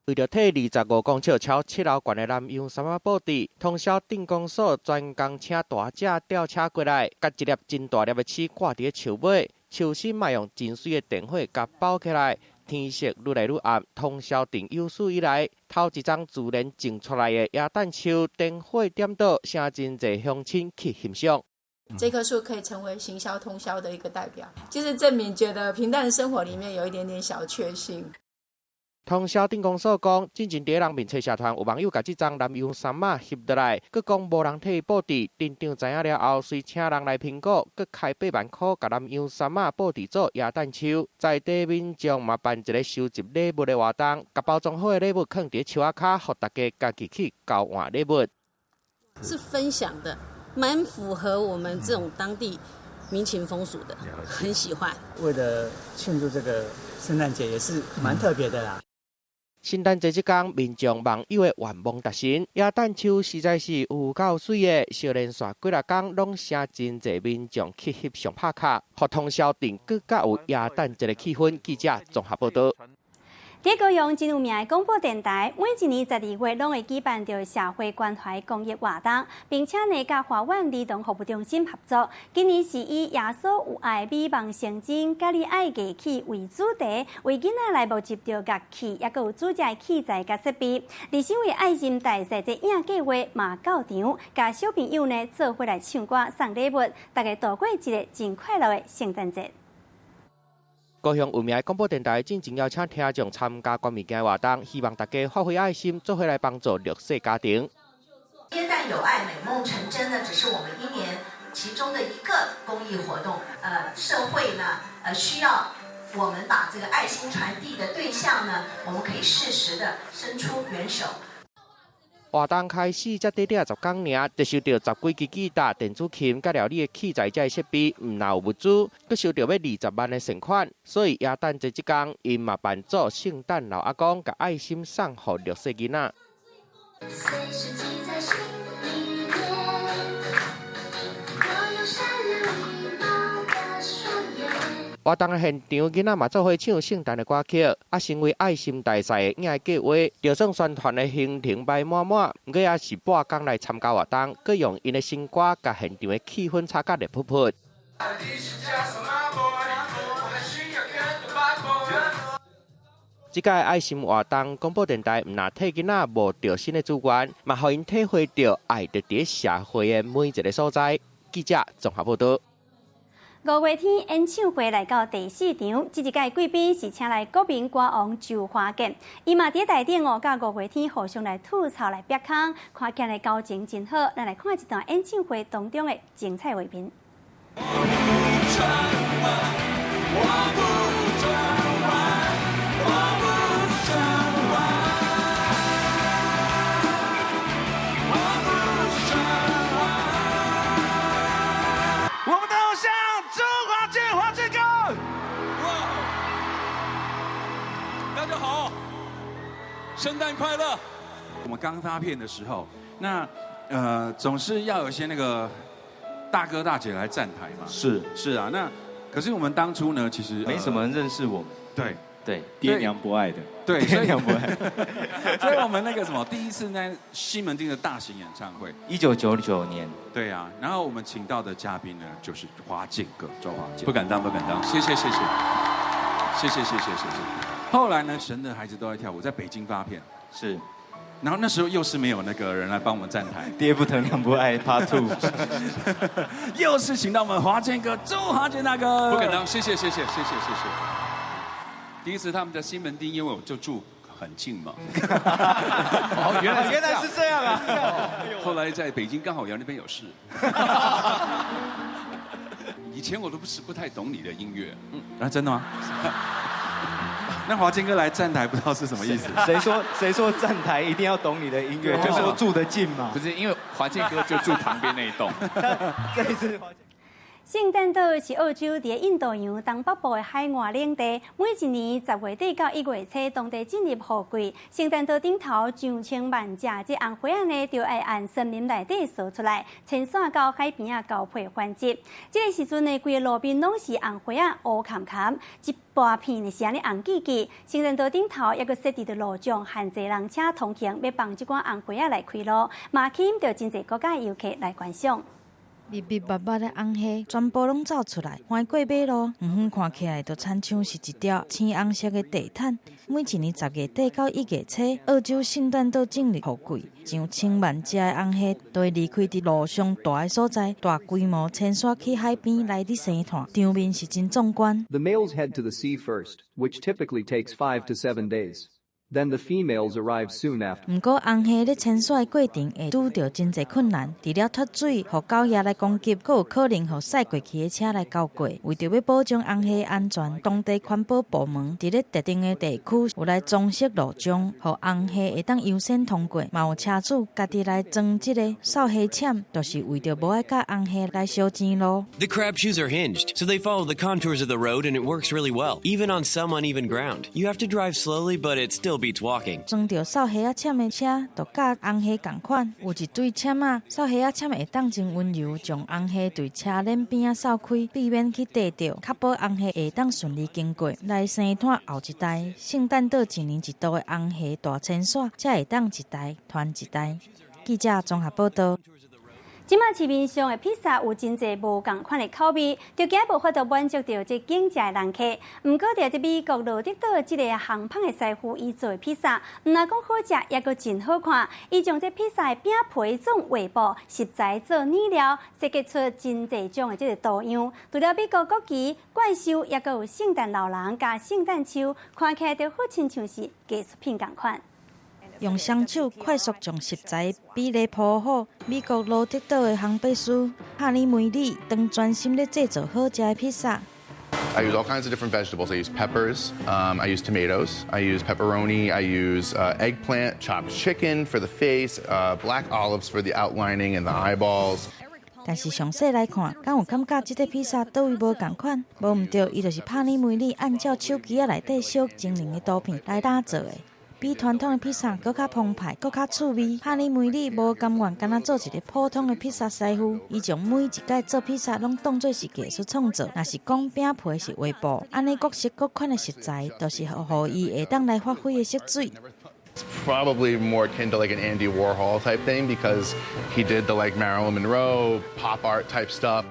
為著替25公尺超七樓懸的南洋杉仔布置，通霄鎮公所專工請大隻吊車過來，共一粒真大粒的刺掛佇咧樹尾，樹身嘛用真媠的電火共包起來。天色愈來愈暗，通霄鎮有史以來頭一叢自然種出來的耶誕樹，燈火點著，吸真濟鄉親去欣賞。這棵樹可以成為行銷通霄的一個代表，就是證明覺得平淡的生活裡面有一點點小確幸。通霄鎮公所講，進前佇人面冊社團有網友共這叢南洋杉仔翕落來，閣講無人替伊布置。鎮長知影了後，隨請人來評估，閣開8萬箍共南洋杉仔布置做耶誕樹。在地民眾嘛辦一个收集禮物的活動，共包裝好的禮物囥佇樹仔跤，予大家家己去交換禮物。是分享的，蠻符合我們這種當地民情風俗的，很喜歡。為了慶祝這個聖誕節，也是蠻特別的啦。聖誕節這天，民眾網友的願望達成，耶誕樹實在是有夠媠的，小連續幾若工攏吸真濟民眾去翕相拍卡，予通霄鎮閣較有耶誕節的氣氛。記者綜合報導。佇高雄真有名的廣播電臺，每一年12月攏會舉辦著社會關懷公益活動，並且呢，佮華苑兒童服務中心合作。今年是以耶穌有愛美夢成真，佮你愛樂器為主題，為囡仔來募集著樂器，抑閣有煮食的器材佮設備。而身為愛心大使這影計畫嘛到場，共小朋友呢做伙來唱歌送禮物，大家度過一个真快樂的聖誕節。高雄有名的廣播電臺進前邀請聽眾參加捐物件活動，希望大家發揮愛心，做伙來幫助弱勢家庭。耶誕有愛美夢成真呢，只是我們一年其中的一個公益活動。社會呢，需要我們把這個愛心傳遞的對象呢，我們可以適時的伸出援手。活動開始才短短10工爾，就收著十幾支吉他、電子琴、佮料理的器材遮的設備，毋但有物資，閣收著欲20萬的善款。所以耶誕節這工，𪜶嘛扮做聖誕老阿公，共愛心送予弱勢囡仔。隨時記在心裡面，我有善良禮貌的雙眼。活動的現場，囡仔嘛做伙唱聖誕的歌曲，啊，成為愛心大使的影計畫，就算宣傳的行程排滿滿，毋過也是半工來參加活動，閣用𪜶的新歌，共現場的氣氛炒甲熱噗噗。這屆愛心活動，廣播電臺毋但替囡仔募著新的資源，嘛予𪜶體會著愛就佇社會的每一个所在。記者綜合報導。五月天演唱會來到第四場，這一屆貴賓是請來國民歌王周華健，伊嘛佇台頂哦，佮五月天互相來吐槽來煏空，看起來交情真好。咱來看一段演唱會當中的精彩畫面。聖誕快樂！我們剛發片的時候，那總是要有一些那個大哥大姐來站台嘛。是是啊，那可是我們當初呢，其實沒什麼人認識我們。對對，爹娘不愛的。對，爹娘不愛。所以我們那個什麼，第一次呢西門町的大型演唱會，1999年。對啊，然後我們請到的嘉賓呢，就是華健哥，周華健。不敢當，不敢當，謝謝謝謝，謝謝謝謝謝謝。後來呢，神的孩子都愛跳舞，在北京發片，是，然後那時候又是沒有那個人來幫我們站台，爹不疼娘不愛，Part Two，又是請到我們華健哥，周華健大哥，不敢當，謝謝謝謝謝謝謝謝。第一次他們在西門町，因為我就住很近嘛。哦，原來是這樣啊。後來在北京剛好有那邊有事。以前我都不是不太懂你的音樂，嗯，啊，真的嗎？那華健哥來站台，不知道是什麼意思？誰說站台一定要懂你的音樂？就說住得近嘛。不是，因為華健哥就住旁邊那一棟。這一次。聖誕島是澳洲佇印度洋東北部的海外領地，每一年10月底到1月初，當地進入雨季。聖誕島頂頭上千萬隻這紅蝦仔呢，就愛按森林內底趖出來，遷徙到海邊仔交配繁殖。這个時陣呢，規个路面攏是紅蝦仔烏冚冚，一大片呢是按呢紅記記。聖誕島頂頭猶閣設置著路障，限制人車通行，欲幫這寡紅蝦仔來開路，嘛吸引著真濟國家遊客來觀賞。密密麻麻的紅蝦全部攏走出來，橫過馬路，遠遠看起來就親像是一條青紅色的地毯。每一年10月底到1月初，澳洲聖誕島進入雨季，上千萬隻的紅蝦都會離開佇路上大的所在，大規模遷徙去海邊來咧生湠，場面是真壯觀。 The males head to the sea first, which typically takes 5 to 7 days. Then the females arrive soon after. 毋過紅蝦咧遷徙的過程會拄著真濟困難，除了脫水、予狗驛來攻擊，閣有可能予駛過去的車來鉤過。為著欲保障紅蝦安全，當地環保部門佇咧特定的地區有來裝設路障，予紅蝦會當優先通過。嘛有車主家己來裝這個掃蝦氈，就是為著無愛佮紅蝦來相爭路。 The crab shoes are hinged, so they follow the contours of the road and it works really well, even on some uneven ground. You have to drive slowly, but it still beats walking. 裝著掃蝦仔氈的車，就佮紅蝦仝款。有一對氈仔，掃蝦仔氈會當真溫柔，將紅蝦對車輪邊仔掃開，避免去硩著，確保紅蝦會當順利經過，來生湠後一代。聖誕島一年一度的紅蝦大遷徙，才會當一代傳一代。記者綜合報導。這馬市面上的披薩有真濟無仝款的口味，就驚無法度滿足著這揀食的人客。毋過，佇這美國羅德島這個烘麭的師傅，伊做的披薩，毋但講好食，猶閣真好看。伊將這披薩的餅皮總畫布食材做染料，設計出真濟種的這个圖樣。除了美國國旗、怪獸，猶閣有聖誕老人佮聖誕樹，看起來就好親像是藝術品仝款。用雙手快速將食材比例鋪好。美國羅德島的烘焙師哈尼梅里當專心咧製作好食的披薩。 I use all kinds of different vegetables. I use peppers, I use tomatoes, I use pepperoni, I use eggplant, chopped chicken for the face, black olives for the outlining and the eyeballs. 但是詳細來看，敢有感覺這个披薩佗位無仝款？無毋對，伊就是帕尼梅里按照手機仔內底小精靈的圖片來打造的。比傳統的披薩閣較澎湃，閣較趣味。帕尼梅里無甘願干焦做一个普通的披薩師傅，伊將每一擺做披薩攏當做是藝術創作。若是講餅皮是畫布，按呢各式各款的食材，都是予伊會當來發揮的色水。 It's probably more akin to like an Andy Warhol type thing because he did the like Marilyn Monroe pop art type stuff.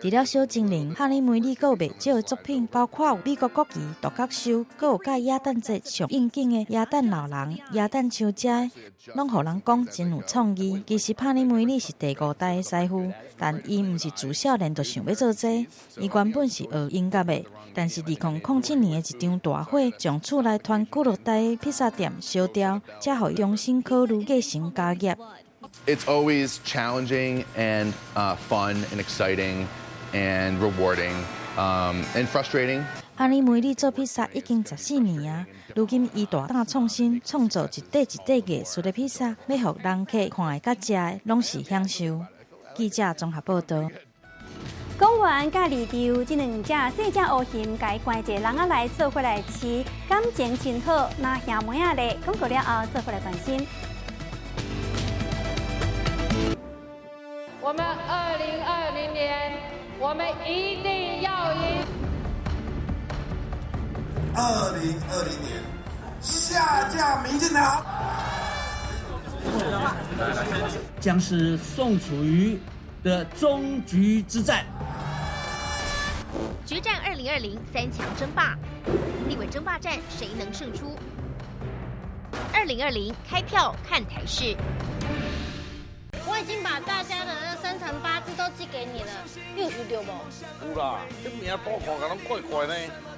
除了小精靈，哈尼梅里閣有袂少的作品，包括有美國國旗、獨角獸，閣有佮耶誕節上應景的耶誕老人、耶誕樹遮，攏予人講真有創意。其實帕尼梅里是第五代的師傅，但伊毋是自少年就想欲做這個，伊原本是學音樂的，但是2007年的一場大火，將厝內傳幾落代的披薩店燒掉，才予伊重新考慮繼承家業。 It's always challenging and fun and exciting and rewarding and frustrating. 哈尼梅里做披薩已經14年啊，如今伊大膽創新，創造一塊一塊藝術的披薩，欲予人客看的佮食的攏是享受。記者綜合報道。公園佮離場這兩隻細隻烏熊，共伊關一个籠仔來做伙來飼，感情真好。若兄妹仔咧，廣告了後做伙來關心。我們2020年，我們一定要贏。2020年下架民進黨，將是宋楚瑜的終局之戰。決戰2020三強爭霸，立委爭霸戰誰能勝出？2020開票看台視。我已經把大家的那生辰八字都寄給你了，你有收到無？有啦，這名簿看起來攏怪怪呢。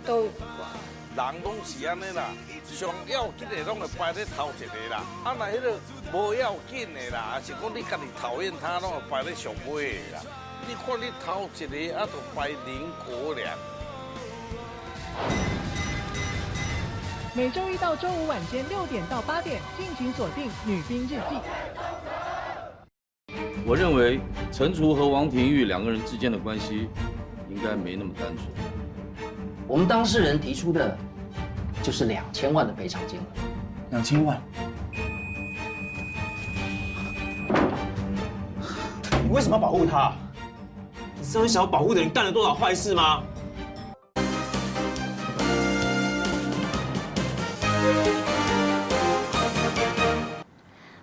都人攏是按呢啦，上要緊的攏會排咧頭一个啦，啊若彼个無要緊的啦，抑是講你家己討厭他，攏會排咧上尾的啦。你看你頭一个啊，就排林國良。每週一到週五晚間6點到8點，敬請鎖定《女兵日記》。我認為陳竺和王廷玉兩個人之間的關係應該沒那麼單純。我們當事人提出的就是兩千萬的賠償金額。2000萬？你為什麼要保護他？你知道你想要保護的人幹了多少壞事嗎？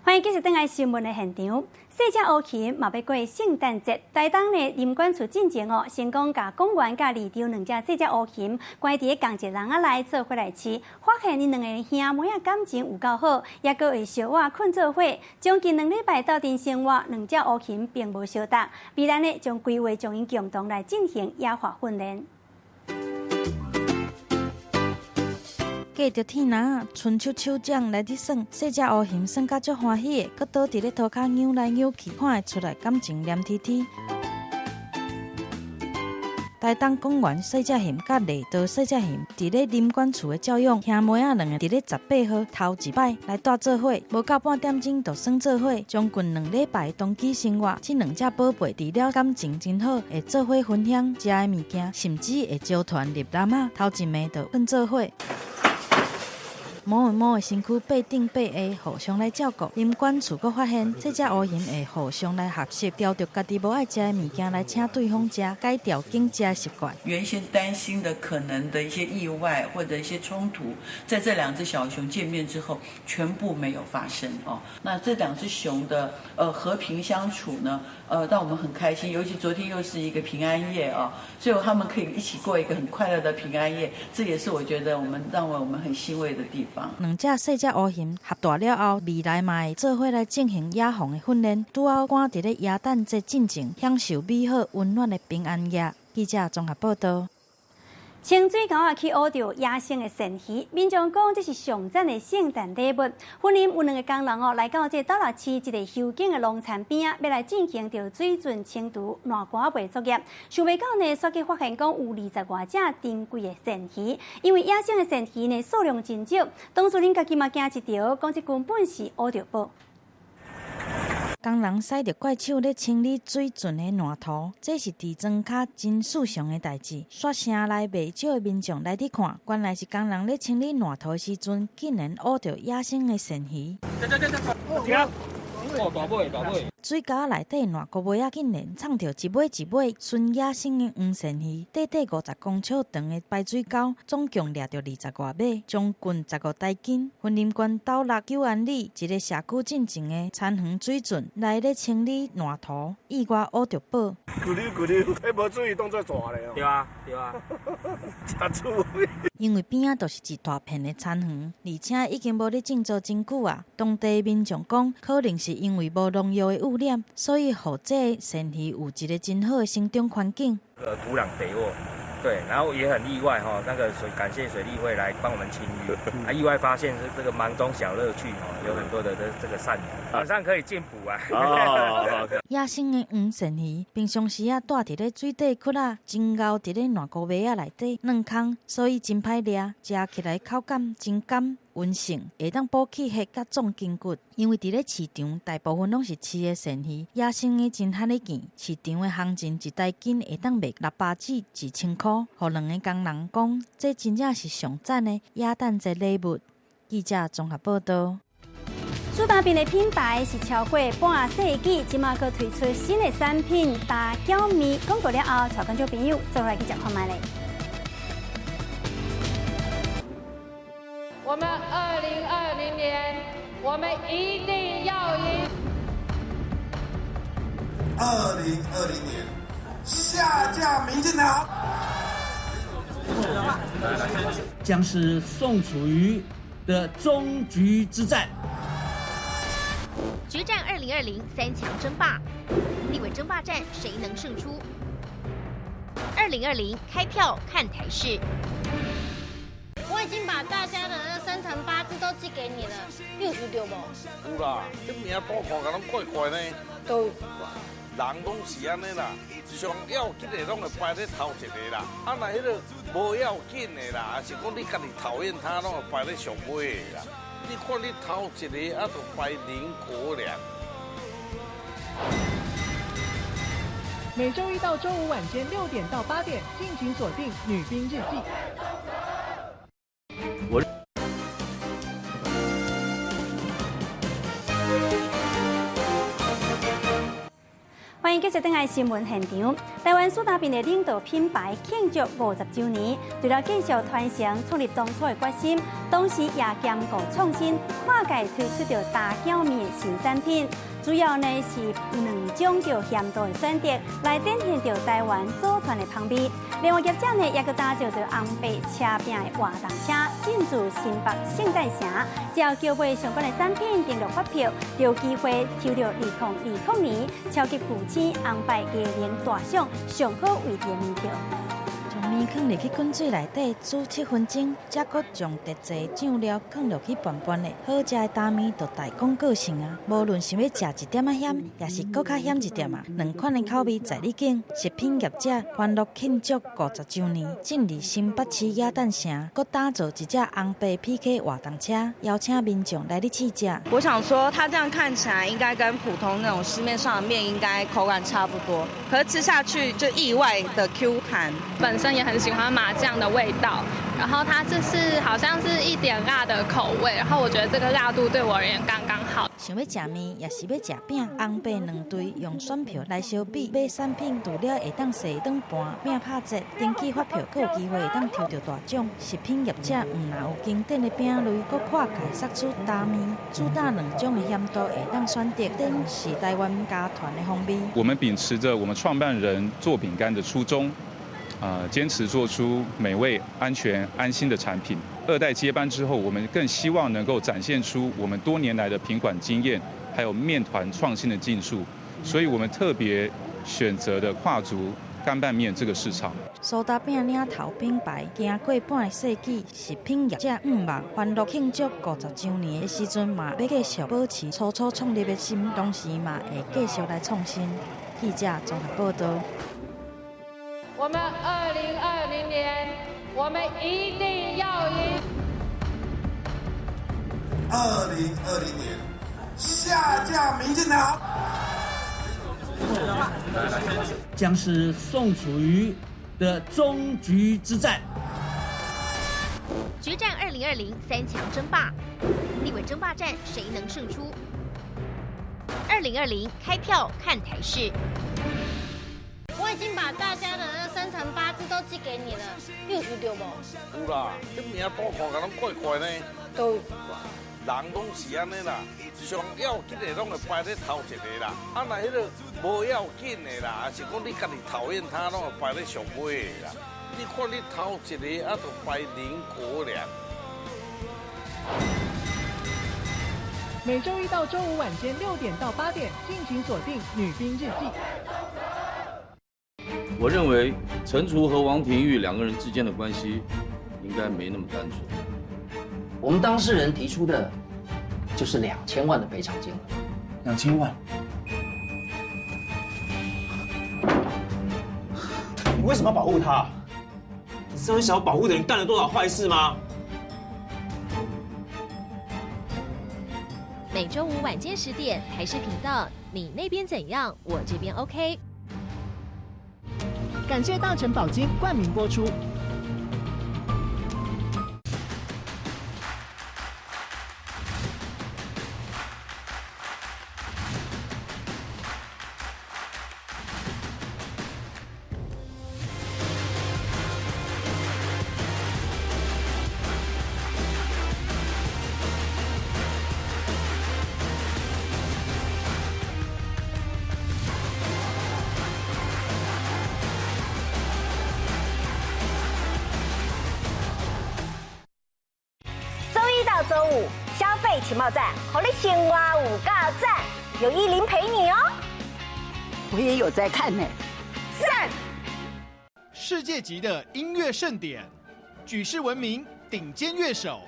歡迎繼續轉來新聞的現場。細隻烏禽嘛欲過聖誕節，台東呢林管處進前哦，成功共公園佮離場兩隻細隻烏禽關佇咧仝一個籠仔內做伙來飼，發現𪜶兩个兄妹仔感情有夠好，抑閣會相倚睏做伙。將近2禮拜鬥陣生活，兩隻烏禽並無相鬥。未來呢，將規劃將𪜶共同來進行野化訓練。隔著天藍，伸手手掌來佇耍，細隻烏熊耍甲足歡喜的，閣倒佇咧塗跤扭來扭去，看會出來感情黏貼貼。台東公園細隻熊佮麗島細隻熊，佇咧林管處的照養，兄妹仔兩个佇咧18號頭一擺來蹛做伙，無夠半點鐘就耍做伙，將近2禮拜同居生活，這兩隻寶貝除了感情真好，會做伙分享食的物件，甚至會招團入籃仔，頭一暝就睏做伙。摸一摸的身軀，爬頂爬下，互相來照顧。林管處閣發現，這隻烏熊會互相來學習，叼著家己無愛食的物件來請對方食，改掉揀食的習慣。原先擔心的可能的一些意外或者一些衝突，在這兩隻小熊見面之後，全部沒有發生哦。那這兩隻熊的和平相處呢，讓我們很開心。尤其昨天又是一個平安夜哦，所以他們可以一起過一個很快樂的平安夜，這也是我覺得我們讓我們很欣慰的地方。兩隻細隻烏熊合大了後，未來嘛會做伙來進行野防的訓練，拄好趕佇咧耶誕節進前，享受美好溫暖的平安夜。記者綜合報道。清水溝仔去挖著野生的鱔魚，民眾講這是上讚的聖誕禮物。雲林有兩个工人哦，來到這斗六市一个休景的農田邊仔，欲來進行著水圳清除爛瓜皮作業。想袂到呢，煞去發現講有20外隻珍貴的鱔魚，因為野生的鱔魚呢數量真少，當事人家己嘛驚一趒，講這根本是挖著寶。工人駛著怪手咧清理水圳的爛塗，這是佇莊跤真爍常的代誌。煞城內袂少的民眾來佇看，原來是工人咧清理爛塗的時陣，竟然挖著野生的鱔魚。水溝內底爛菇尾仔，竟然藏著一尾一尾純野生的黃鱔魚，短短50公尺長的排水溝，總共掠著20外尾，將近15台斤。雲林縣斗六九安里一个社區進前的田園水圳來咧清理爛塗，意外挖著寶。咕溜咕溜，彼無注意當做蛇咧。對啊，對啊。真趣味。因為邊仔就是一大片的田園，而且已經無咧種作真久啊。當地民眾講，可能是因為無農藥的污染，所以予這个鱔魚有一個真好的生長環境。土壤肥沃，對，然後也很意外哈，那個水感謝水利會來幫我們清淤，啊，意外發現是這個忙中小樂趣哦，有很多的這個善良，晚上可以進補啊。野生的黃鱔魚平常時啊，蹛佇咧水底窟仔，真𠢕佇咧爛菇尾仔內底軟空，所以真歹掠，食起來口感真甘溫性，會當補氣血佮壯筋骨。因為佇咧市場，大部分攏是飼的鱔魚，野生的真罕咧見。市場的行情一台斤會當賣600至1000箍，予兩个工人講，這真正是上讚的耶誕節禮物。記者綜合報道。蘇打餅的品牌是超過半世紀，這馬閣推出新的產品打餃麵。廣告了後，帶觀眾朋友做伙來去食看覓咧。我們2020年，我們一定要贏。2020年下架民進黨。將是宋楚瑜的終局之戰。決戰2020三強爭霸，立委爭霸戰誰能勝出？2020開票看台勢。我已經把大家的那生辰八字都寄給你了，你有收到無？有啦，這名單看起來攏怪怪呢。都人攏是按呢啦，上要緊的攏會排咧頭一个啦，啊若彼个無要緊的啦，抑是講你家己討厭他，攏會排咧上尾的啦。你看你頭一个啊，就排林國良。每週一到週五晚間6點到8點，敬請鎖定《女兵日記》。我。歡迎繼續轉來新聞現場。台灣蘇打餅的領導品牌慶祝50週年，除了繼續傳承創立當初的決心，同時也兼顧創新，跨界推出著打餃麵的新產品。主要呢是兩種著鹹度的選擇，來展現著台灣組團的香味。另外業者呢，也閣打造著紅白車餅的活動車，進駐新北聖誕城。只要購買相關的產品，登錄發票，就有機會抽著2020年超級巨星紅白藝人大賞上好位置的門票。將麵囥入去滾水內底煮7分鐘，才閣將特製醬料囥落去拌拌的。好食的焦麵就大廣告性啊！無論想欲食一點仔鹹，抑是閣較鹹一點仔，兩款的口味在你揀。食品業者歡樂慶祝50週年，進入新北市耶誕城，閣打造一隻紅白 PK 活動車，邀請民眾來咧試食。我想說，它這樣看起來應該跟普通那種市面上的麵應該口感差不多，可是吃下去就意外的 Q 彈。本身也很喜歡麻醬的味道，然後它這是好像是一點辣的口味，然後我覺得這個辣度對我而言剛剛好。想欲食麵，抑是欲食餅，紅白兩隊用選票來相比，買產品除了會當踅轉盤、餅拍折、登記發票，閣有機會會當抽著大獎。食品業者毋但有經典的餅類，閣跨界釋出焦麵，主打兩種的鹹度會當選擇，展示台灣家傳的風味。我們秉持著我們創辦人做餅乾的初衷，堅持做出美味、安全、安心的產品。二代接班之後，我們更希望能夠展現出我們多年來的品管經驗，還有麵團創新的技術，所以我們特別選擇的跨足乾拌麵這個市場。蘇打餅領頭品牌，經過半个世紀，食品業者向望歡樂慶祝50週年的時陣，嘛欲繼續保持初初創立的心，同時嘛會繼續來創新。記者綜合報道。我們2020年，我們一定要贏。 2020年下架民進黨。將是宋楚瑜的終局之戰。決戰2020三強爭霸，立委爭霸戰誰能勝出？ 2020开票看台视。我已經把大家的那生辰八字都寄給你了，你有收到無？有啦，這名單看起來攏怪怪呢。都。人攏是按呢啦，上要緊的攏會排咧頭一个啦。啊，若彼个無要緊的啦，還是講你家己討厭他，攏會排咧上尾的啦。你看你頭一个，啊，就排林國良。每周一到周五晚間6點到8點，敬請鎖定《女兵日記》。我認為陳廚和王廷玉兩個人之間的關係應該沒那麼單純。我們當事人提出的就是2000萬的賠償金額。2000萬？你為什麼要保護他？你知道你想要保護的人幹了多少壞事嗎？每周五晚間10點，台視頻道，你那邊怎樣，我這邊 OK。感謝大成寶金冠名播出。周五消費情報站，予你生活有夠讚，有依林陪你哦。我也有在看呢，讚！世界級的音樂盛典，舉世聞名頂尖樂手，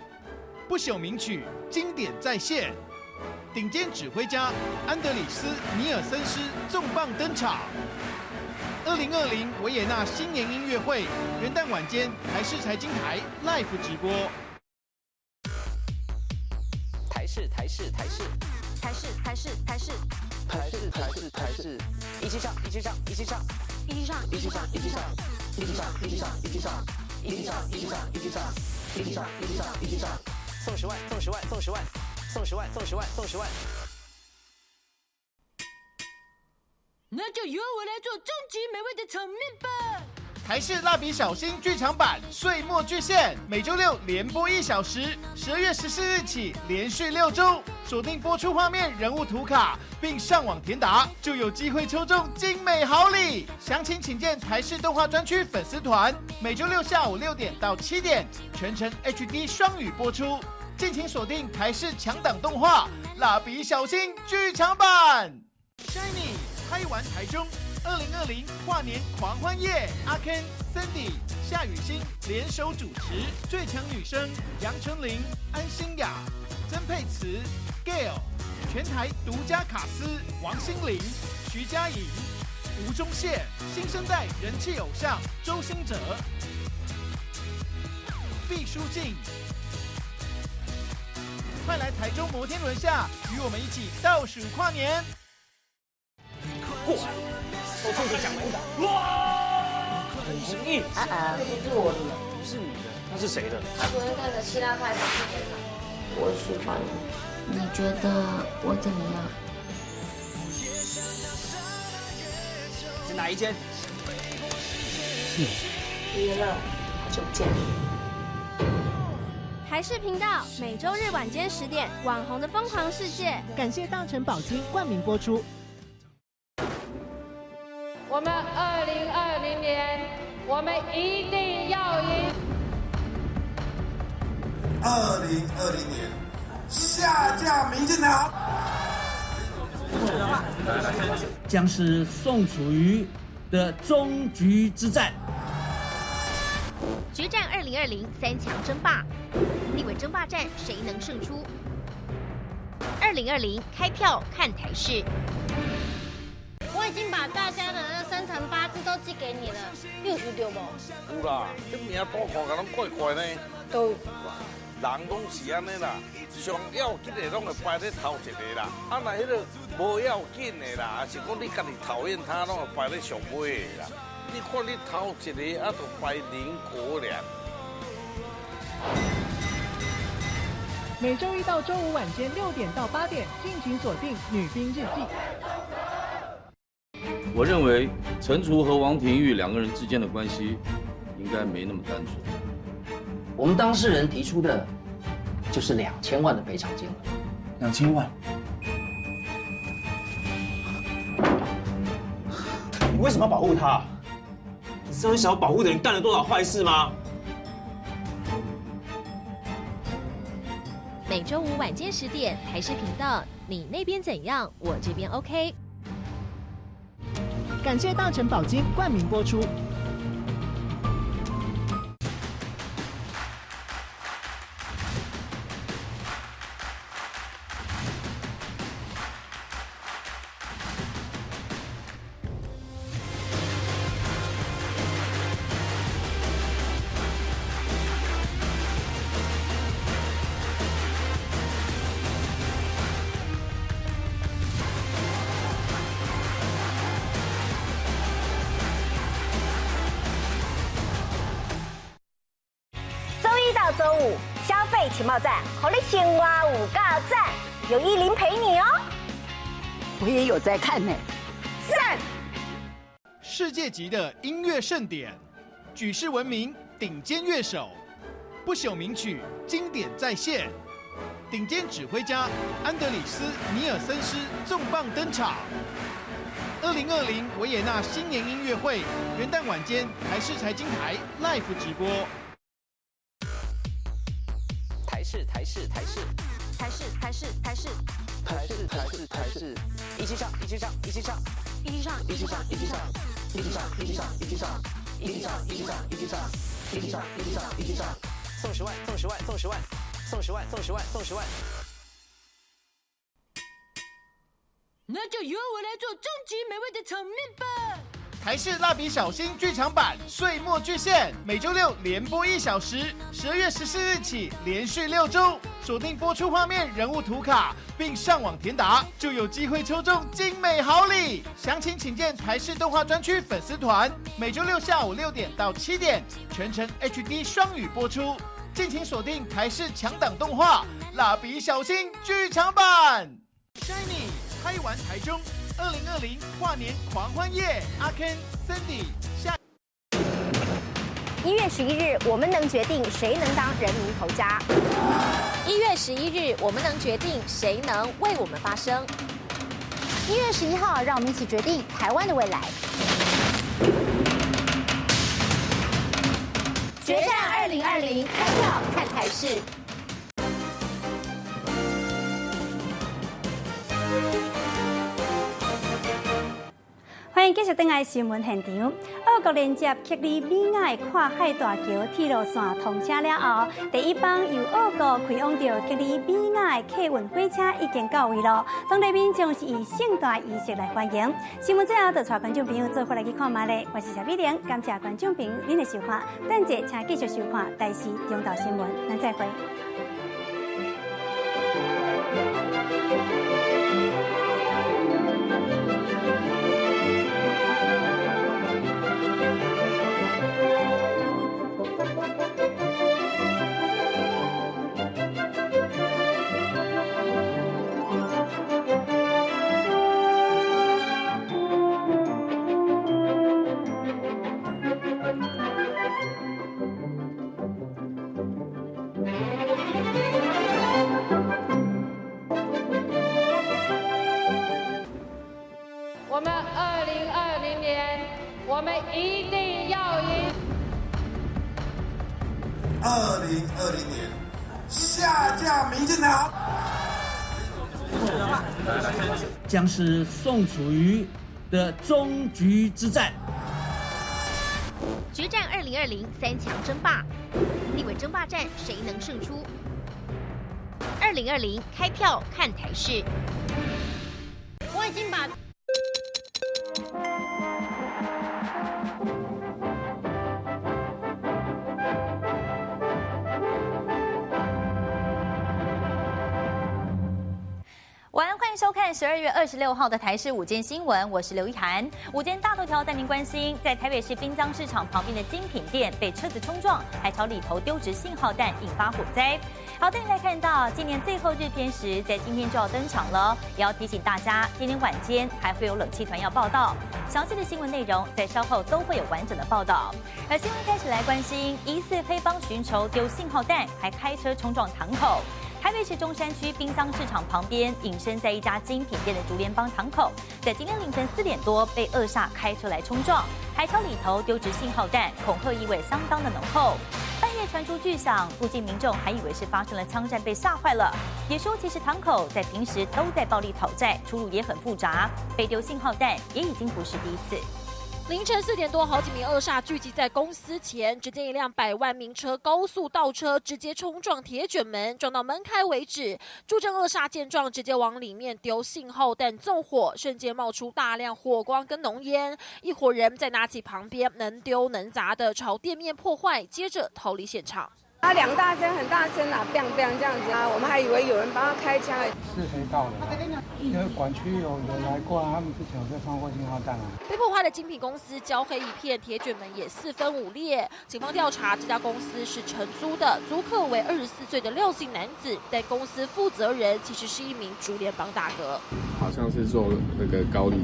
不朽名曲經典再現，頂尖指揮家安德里斯尼爾森斯重磅登場。2020維也納新年音樂會，元旦晚間台視財經台 Live 直播。台視台視台視台視台視台視台視台視台視，一起唱一起唱一起唱一起唱一起唱一起唱一起唱一起唱一起唱一起唱一起唱一起唱一起唱一起唱一起唱，送10萬送10萬送10萬送10萬送10萬送10萬。那就由我來做終極美味的炒麵吧。台視蠟筆小新劇場版歲末巨獻，每周六連播1小時，12月14日起連續6周鎖定播出畫面、人物圖卡，並上網填答，就有機會抽中精美好禮。詳情請見台視動畫專區粉絲團。每周六下午6點到7點，全程 HD 雙語播出，敬請鎖定台視強檔動畫《蠟筆小新劇場版》。Shiny 拍完台中。2020跨年狂歡夜，阿 Ken、Cindy、夏雨欣聯手主持，最強女聲楊丞琳、安心亞、曾沛慈、Gail，全台獨家卡司王心凌、徐佳瑩、吳宗憲，新生代人氣偶像周興哲、畢書盡，快來台中摩天輪下與我們一起倒數跨年！過來。我衝着獎門的，哇！很同意。啊，這不是我的，不是你的，那是誰的？昨天看的希臘派我喜歡你。你覺得我怎麼樣？是哪一間？是。別了，好久不見。台視頻道每周日晚間10點，網紅的瘋狂世界。感謝大成寶金冠名播出。我們2020年，我們一定要贏。2020年下架民進黨。將是宋楚瑜的終局之戰。決戰2020三強爭霸，立委爭霸戰誰能勝出？2020開票看台視。我已經把大家的那生辰八字都寄給你了，你有收到無？有啦，這名單看起來攏怪怪呢。都。人攏是按呢啦，上要緊的攏會排咧頭一个啦。啊，若彼个無要緊的啦，還是講你家己討厭他，攏會排咧上尾的啦。你看你頭一个，啊，就排林國良。每周一到周五晚间6点到8点，敬请锁定《女兵日记》。我认为陈竺和王廷玉两个人之间的关系应该没那么单纯。我们当事人提出的就是2000万的赔偿金额。2000万？你为什么要保护他？你知道你想要保护的人干了多少坏事吗？每周五晚间10点，台视频道，你那边怎样，我这边 OK。感谢大成宝金冠名播出。周五消费情报站，予你生活有够赞，有依林陪你哦。我也有在看呢，赞！世界级的音乐盛典，举世闻名顶尖乐手，不朽名曲经典再现，顶尖指挥家安德里斯·尼尔森斯重磅登场。2020维也纳新年音乐会，元旦晚间台视财经台 Live 直播。台视台视台视台视台视台视台视台视台视，一起上一起上一起上一起上一起上一起上一起上一起上一起上一起上一起上一起上一起上一起上一起上，送10万送10万送10万送10万送10万送10万。那就由我来做终极美味的炒面吧。台视蜡笔小新剧场版《岁末巨献》每周六连播1小时，12月14日起连续6周锁定播出画面、人物图卡，并上网填答，就有机会抽中精美好礼。详情请见台视动画专区粉丝团。每周六下午6点到7点，全程 HD 双语播出，敬请锁定台视强档动画《蜡笔小新剧场版》。Shiny 拍完台中。2020跨年狂欢夜，阿 Ken、Cindy 下。1月11日，我们能决定谁能当人民头家。1月11日，我们能决定谁能为我们发声。1月11号，让我们一起决定台湾的未来。决战2020，开票看台视。欢迎继续转来新闻现场。澳国连接克里米亚的跨海大桥铁路线通车了后，第一班由澳国开往到克里米亚的客运火车已经到位了。当地民众是以盛大仪式来欢迎。新闻最后，就带观众朋友做伙来去看觅咧。我是谢美玲，感谢观众朋友您的收看。等下请继续收看《台视中岛新闻》，咱再会。我们2020年，我们一定要赢。2020年下架民进党，将是宋楚瑜的终局之战。决战2020三强争霸，立委争霸战谁能胜出？2020开票看台视。我已经把。收看12月26号的台视午间新闻，我是刘一涵。午间大头条带您关心，在台北市滨江市场旁边的精品店被车子冲撞，还朝里头丢掷信号弹，引发火灾。好，带您来看到今年最后日偏食在今天就要登场了，也要提醒大家，今天晚间还会有冷气团要报到。详细的新闻内容在稍后都会有完整的报道。而新闻开始来关心，疑似黑帮寻仇丢信号弹，还开车冲撞堂口。台北市中山区滨江市场旁边，隐身在一家精品店的竹联帮堂口，在今天凌晨4点多被恶煞开车来冲撞，还朝里头丢掷信号弹，恐吓意味相当的浓厚。半夜传出巨响，附近民众还以为是发生了枪战，被吓坏了。也说其实堂口在平时都在暴力讨债，出入也很复杂，被丢信号弹也已经不是第一次。凌晨4点多，好几名恶煞聚集在公司前，只见一辆百万名车高速倒车，直接冲撞铁卷门，撞到门开为止。助阵恶煞见状，直接往里面丢信号弹纵火，瞬间冒出大量火光跟浓烟。一伙人再拿起旁边能丢能砸的，朝店面破坏，接着逃离现场。啊，两大声，很大声啊，砰砰这样子啊，我们还以为有人帮他开枪。是黑道的，因为管区有来过啊，他们之前有在放过信号弹啊。被破坏的精品公司焦黑一片，铁卷门也4分5裂。警方调查，这家公司是承租的，租客为24岁的廖姓男子，但公司负责人其实是一名竹联帮大哥。好像是做那个高利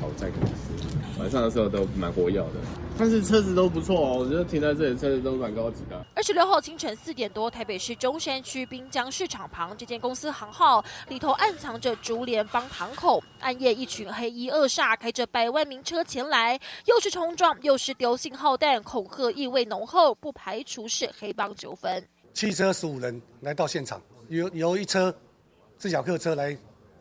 讨债公司，晚上的时候都蛮活跃的。但是车子都不错哦，我觉得停在这里车子都蛮高级的。26号清晨4点多，台北市中山区滨江市场旁这间公司行号里头暗藏着竹联帮堂口。暗夜一群黑衣恶煞开着百万名车前来，又是冲撞又是丢信号弹，恐吓意味浓厚，不排除是黑帮纠纷。汽车15人来到现场，由一车自小客车来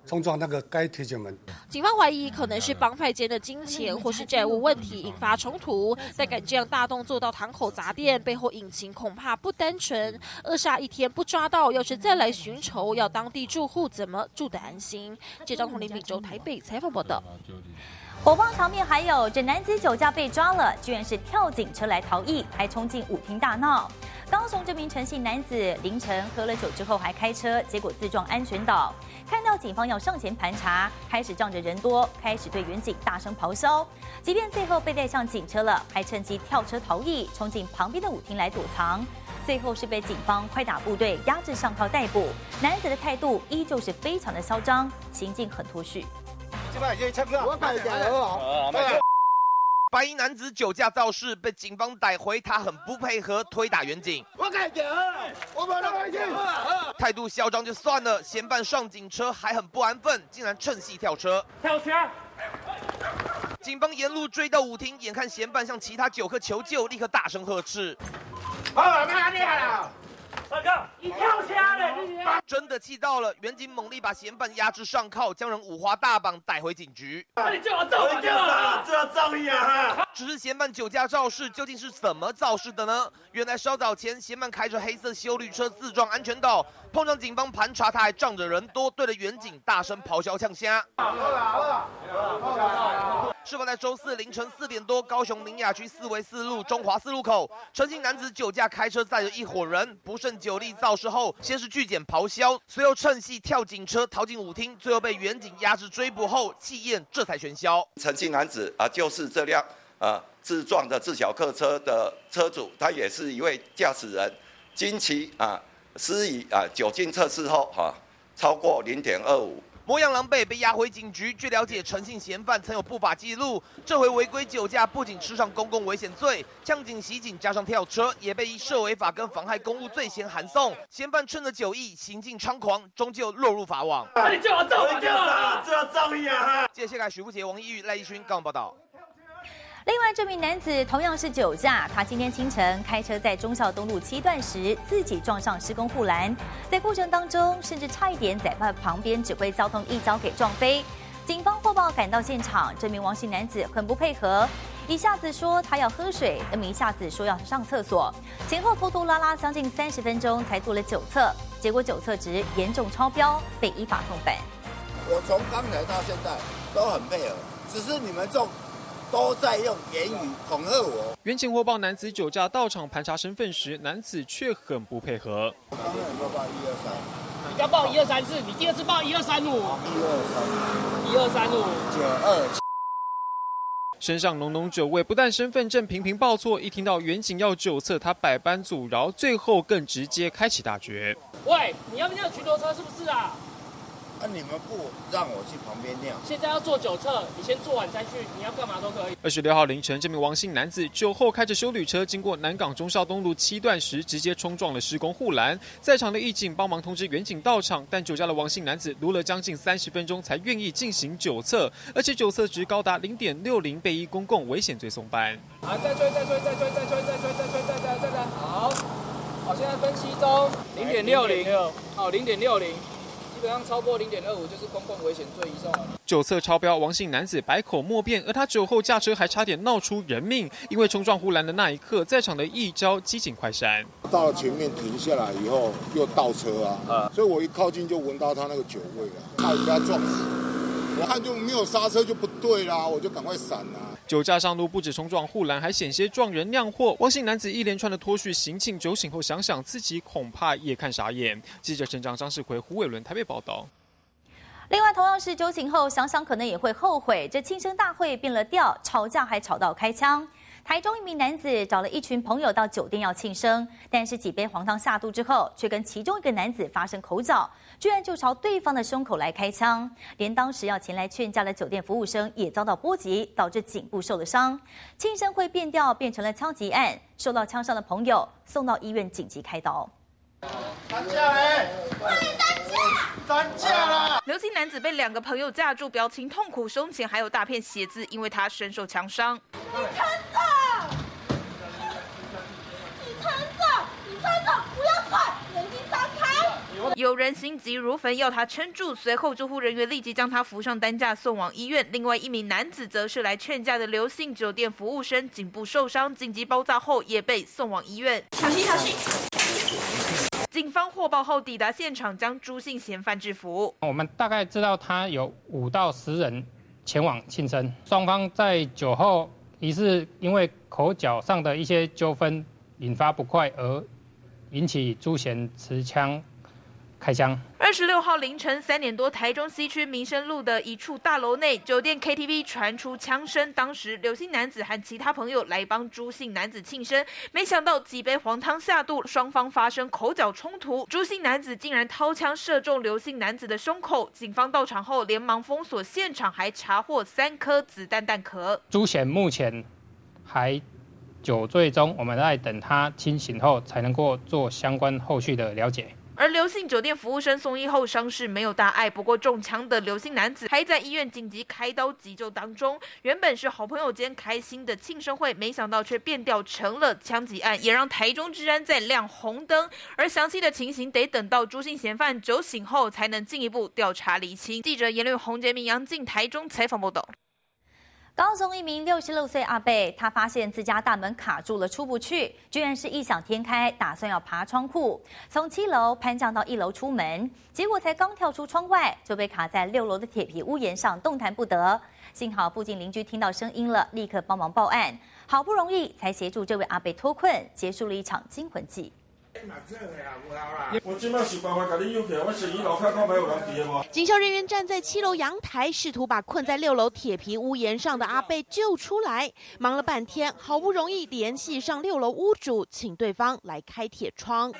冲撞那个该铁卷门。警方怀疑可能是帮派间的金钱或是债务问题引发冲突，但敢这样大动作到堂口砸店，背后隐情恐怕不单纯。恶煞一天不抓到，要是再来寻仇，要当地住户怎么住得安心？这张同林炳洲台北采访报道。火爆场面还有，这男子酒驾被抓了，居然是跳警车来逃逸，还冲进舞厅大闹。高雄这名陈姓男子凌晨喝了酒之后还开车，结果自撞安全岛。看到警方要上前盘查，开始仗着人多，开始对员警大声咆哮。即便最后被带上警车了，还趁机跳车逃逸，冲进旁边的舞厅来躲藏。最后是被警方快打部队压制上铐逮捕。男子的态度依旧是非常的嚣张，行径很脱序。白衣男子酒驾肇事被警方逮回，他很不配合，推打员警。态度嚣张就算了，嫌犯上警车还很不安分，竟然趁隙跳车。跳车！警方沿路追到舞厅，眼看嫌犯向其他酒客求救，立刻大声呵斥。好，那厉害了。大哥，你跳车嘞！真的气到了，员警猛力把嫌犯压制上铐，将人五花大绑带回警局。你叫我造，你叫我造呀！只是嫌犯酒驾肇事，究竟是怎么肇事的呢？原来稍早前，嫌犯开着黑色休旅车自撞安全岛，碰上警方盘查，他还仗着人多，对着员警大声咆哮呛声。事发在周四凌晨4点多，高雄苓雅区四维四路中华四路口，陈姓男子酒驾开车载着一伙人，不慎酒力肇事后，先是拒检咆哮，随后趁隙跳警车逃进舞厅，最后被员警压制追捕后，气焰这才全消。陈姓男子啊，就是这辆自撞的自小客车的车主，他也是一位驾驶人，经其施以酒精测试后超过0.25。模样狼狈被押回警局。据了解，陈姓嫌犯曾有不法记录，这回违规酒驾，不仅吃上公共危险罪，呛警袭警加上跳车，也被以涉违法跟妨害公务罪嫌函送。嫌犯趁着酒意行径猖狂，终究落入法网。你叫我造，你叫我造呀！记者谢凯、许富杰、王一玉、赖义勋刚报道。另外，这名男子同样是酒驾，他今天清晨开车在忠孝东路7段时，自己撞上施工护栏，在过程当中甚至差一点在旁边指挥交通一跤给撞飞。警方获报赶到现场，这名王姓男子很不配合，一下子说他要喝水，那么一下子说要上厕所，前后拖拖拉拉将近30分钟才做了酒测，结果酒测值严重超标，被依法送本。我从刚才到现在都很配合，只是你们这种都在用言语恐吓我。员警获报男子酒驾到场盘查身份时，男子却很不配合。我刚刚有没有报1、2、3？你刚報一二三四，你第二次報一二三五。一二三，一二三五，九二。身上濃濃酒味，不但身份證頻頻報錯，一聽到員警要酒測，他百般阻撓，最後更直接開啟大絕。喂，你要尿巡邏車是不是啊？啊！你們不讓我去旁邊尿，現在要做酒測，你先做完再去，你要幹嘛都可以。26號凌晨，這名王姓男子酒後開着休旅車經過南港忠孝東路七段時，直接衝撞了施工護欄。在場的義警幫忙通知員警到場，但酒駕的王姓男子盧了將近30分鐘才願意進行酒測，而且酒測值高達0.60，被依公共危險罪送辦。好，再吹，再吹，再吹，再吹，再吹，再吹，再再再再，好，好，現在分析中，零點六零，好，0.60。基本上超過0.25就是公共危險罪移送。酒測超標，王姓男子百口莫辯，而他酒後駕車還差點鬧出人命，因為衝撞護欄的那一刻，在場的義交機警快閃。到了前面停下來以後又倒車啊，所以我一靠近就聞到他那個酒味了，差點被他撞死。我看就沒有剎車就不對啦，我就趕快閃啦。酒駕上路不止衝撞護欄，還險些撞人釀禍。王姓男子一連串的脫序行徑，酒醒後想想自己恐怕也看傻眼。記者陳章、張世奎、胡偉倫台北報道。另外，同樣是酒醒後想想可能也會後悔。這慶生大會變了調，吵架還吵到開槍。台中一名男子找了一群朋友到酒店要慶生，但是幾杯黃湯下肚之後，卻跟其中一個男子發生口角，居然就朝對方的胸口來開槍，連當時要前來勸架的酒店服務生也遭到波及，導致頸部受了傷。慶生會變調，變成了槍擊案，受到槍傷的朋友送到醫院緊急開刀。擔架嘞！快點擔架！擔架啦！劉姓男子被兩個朋友架住，表情痛苦，胸前還有大片血漬，因為他身受槍傷。你撐著！你撐著！你撐著！不要踹！眼睛張開！有人心急如焚，要他撐住。隨後救護人員立即將他扶上擔架送往醫院。另外一名男子則是來勸架的劉姓酒店服務生，頸部受傷，緊急包紮後也被送往醫院。小心小心！警方獲報後抵達現場，將朱姓嫌犯制服。我們大概知道他有5到10人前往慶生，雙方在酒後疑似因為口角上的一些糾紛引發不快，而引起朱賢持槍開槍。26號凌晨3點多，台中西區民生路的一處大樓內，酒店 KTV 傳出槍聲。當時劉姓男子和其他朋友來幫朱姓男子慶生，沒想到幾杯黃湯下肚，雙方發生口角衝突。朱姓男子竟然掏槍射中劉姓男子的胸口。警方到場後連忙封鎖現場，還查獲3顆子彈彈殼。朱賢目前還酒醉中，我們在等他清醒後才能夠做相關後續的了解。而劉姓酒店服務生送醫後傷勢沒有大礙，不過中槍的劉姓男子還在醫院緊急開刀急救當中。原本是好朋友間開心的慶生會，沒想到卻變調成了槍擊案，也讓台中治安再亮紅燈。而詳細的情形得等到朱姓嫌犯酒醒後才能進一步調查釐清。記者嚴律洪杰明、楊靜台中採訪報道。高雄一名66歲阿伯，他發現自家大門卡住了，出不去，居然是異想天開，打算要爬窗戶，從7樓攀降到1樓出門，結果才剛跳出窗外，就被卡在6樓的鐵皮屋檐上，動彈不得。幸好附近鄰居聽到聲音了，立刻幫忙報案，好不容易才協助這位阿伯脫困，結束了一場驚魂記。我這擺想辦法共你救起來，我先去樓跤看覓有人佇的無？警消人員站在7樓陽台，試圖把困在6樓鐵皮屋檐上的阿伯救出來。忙了半天，好不容易聯繫上6樓屋主，請對方來開鐵窗。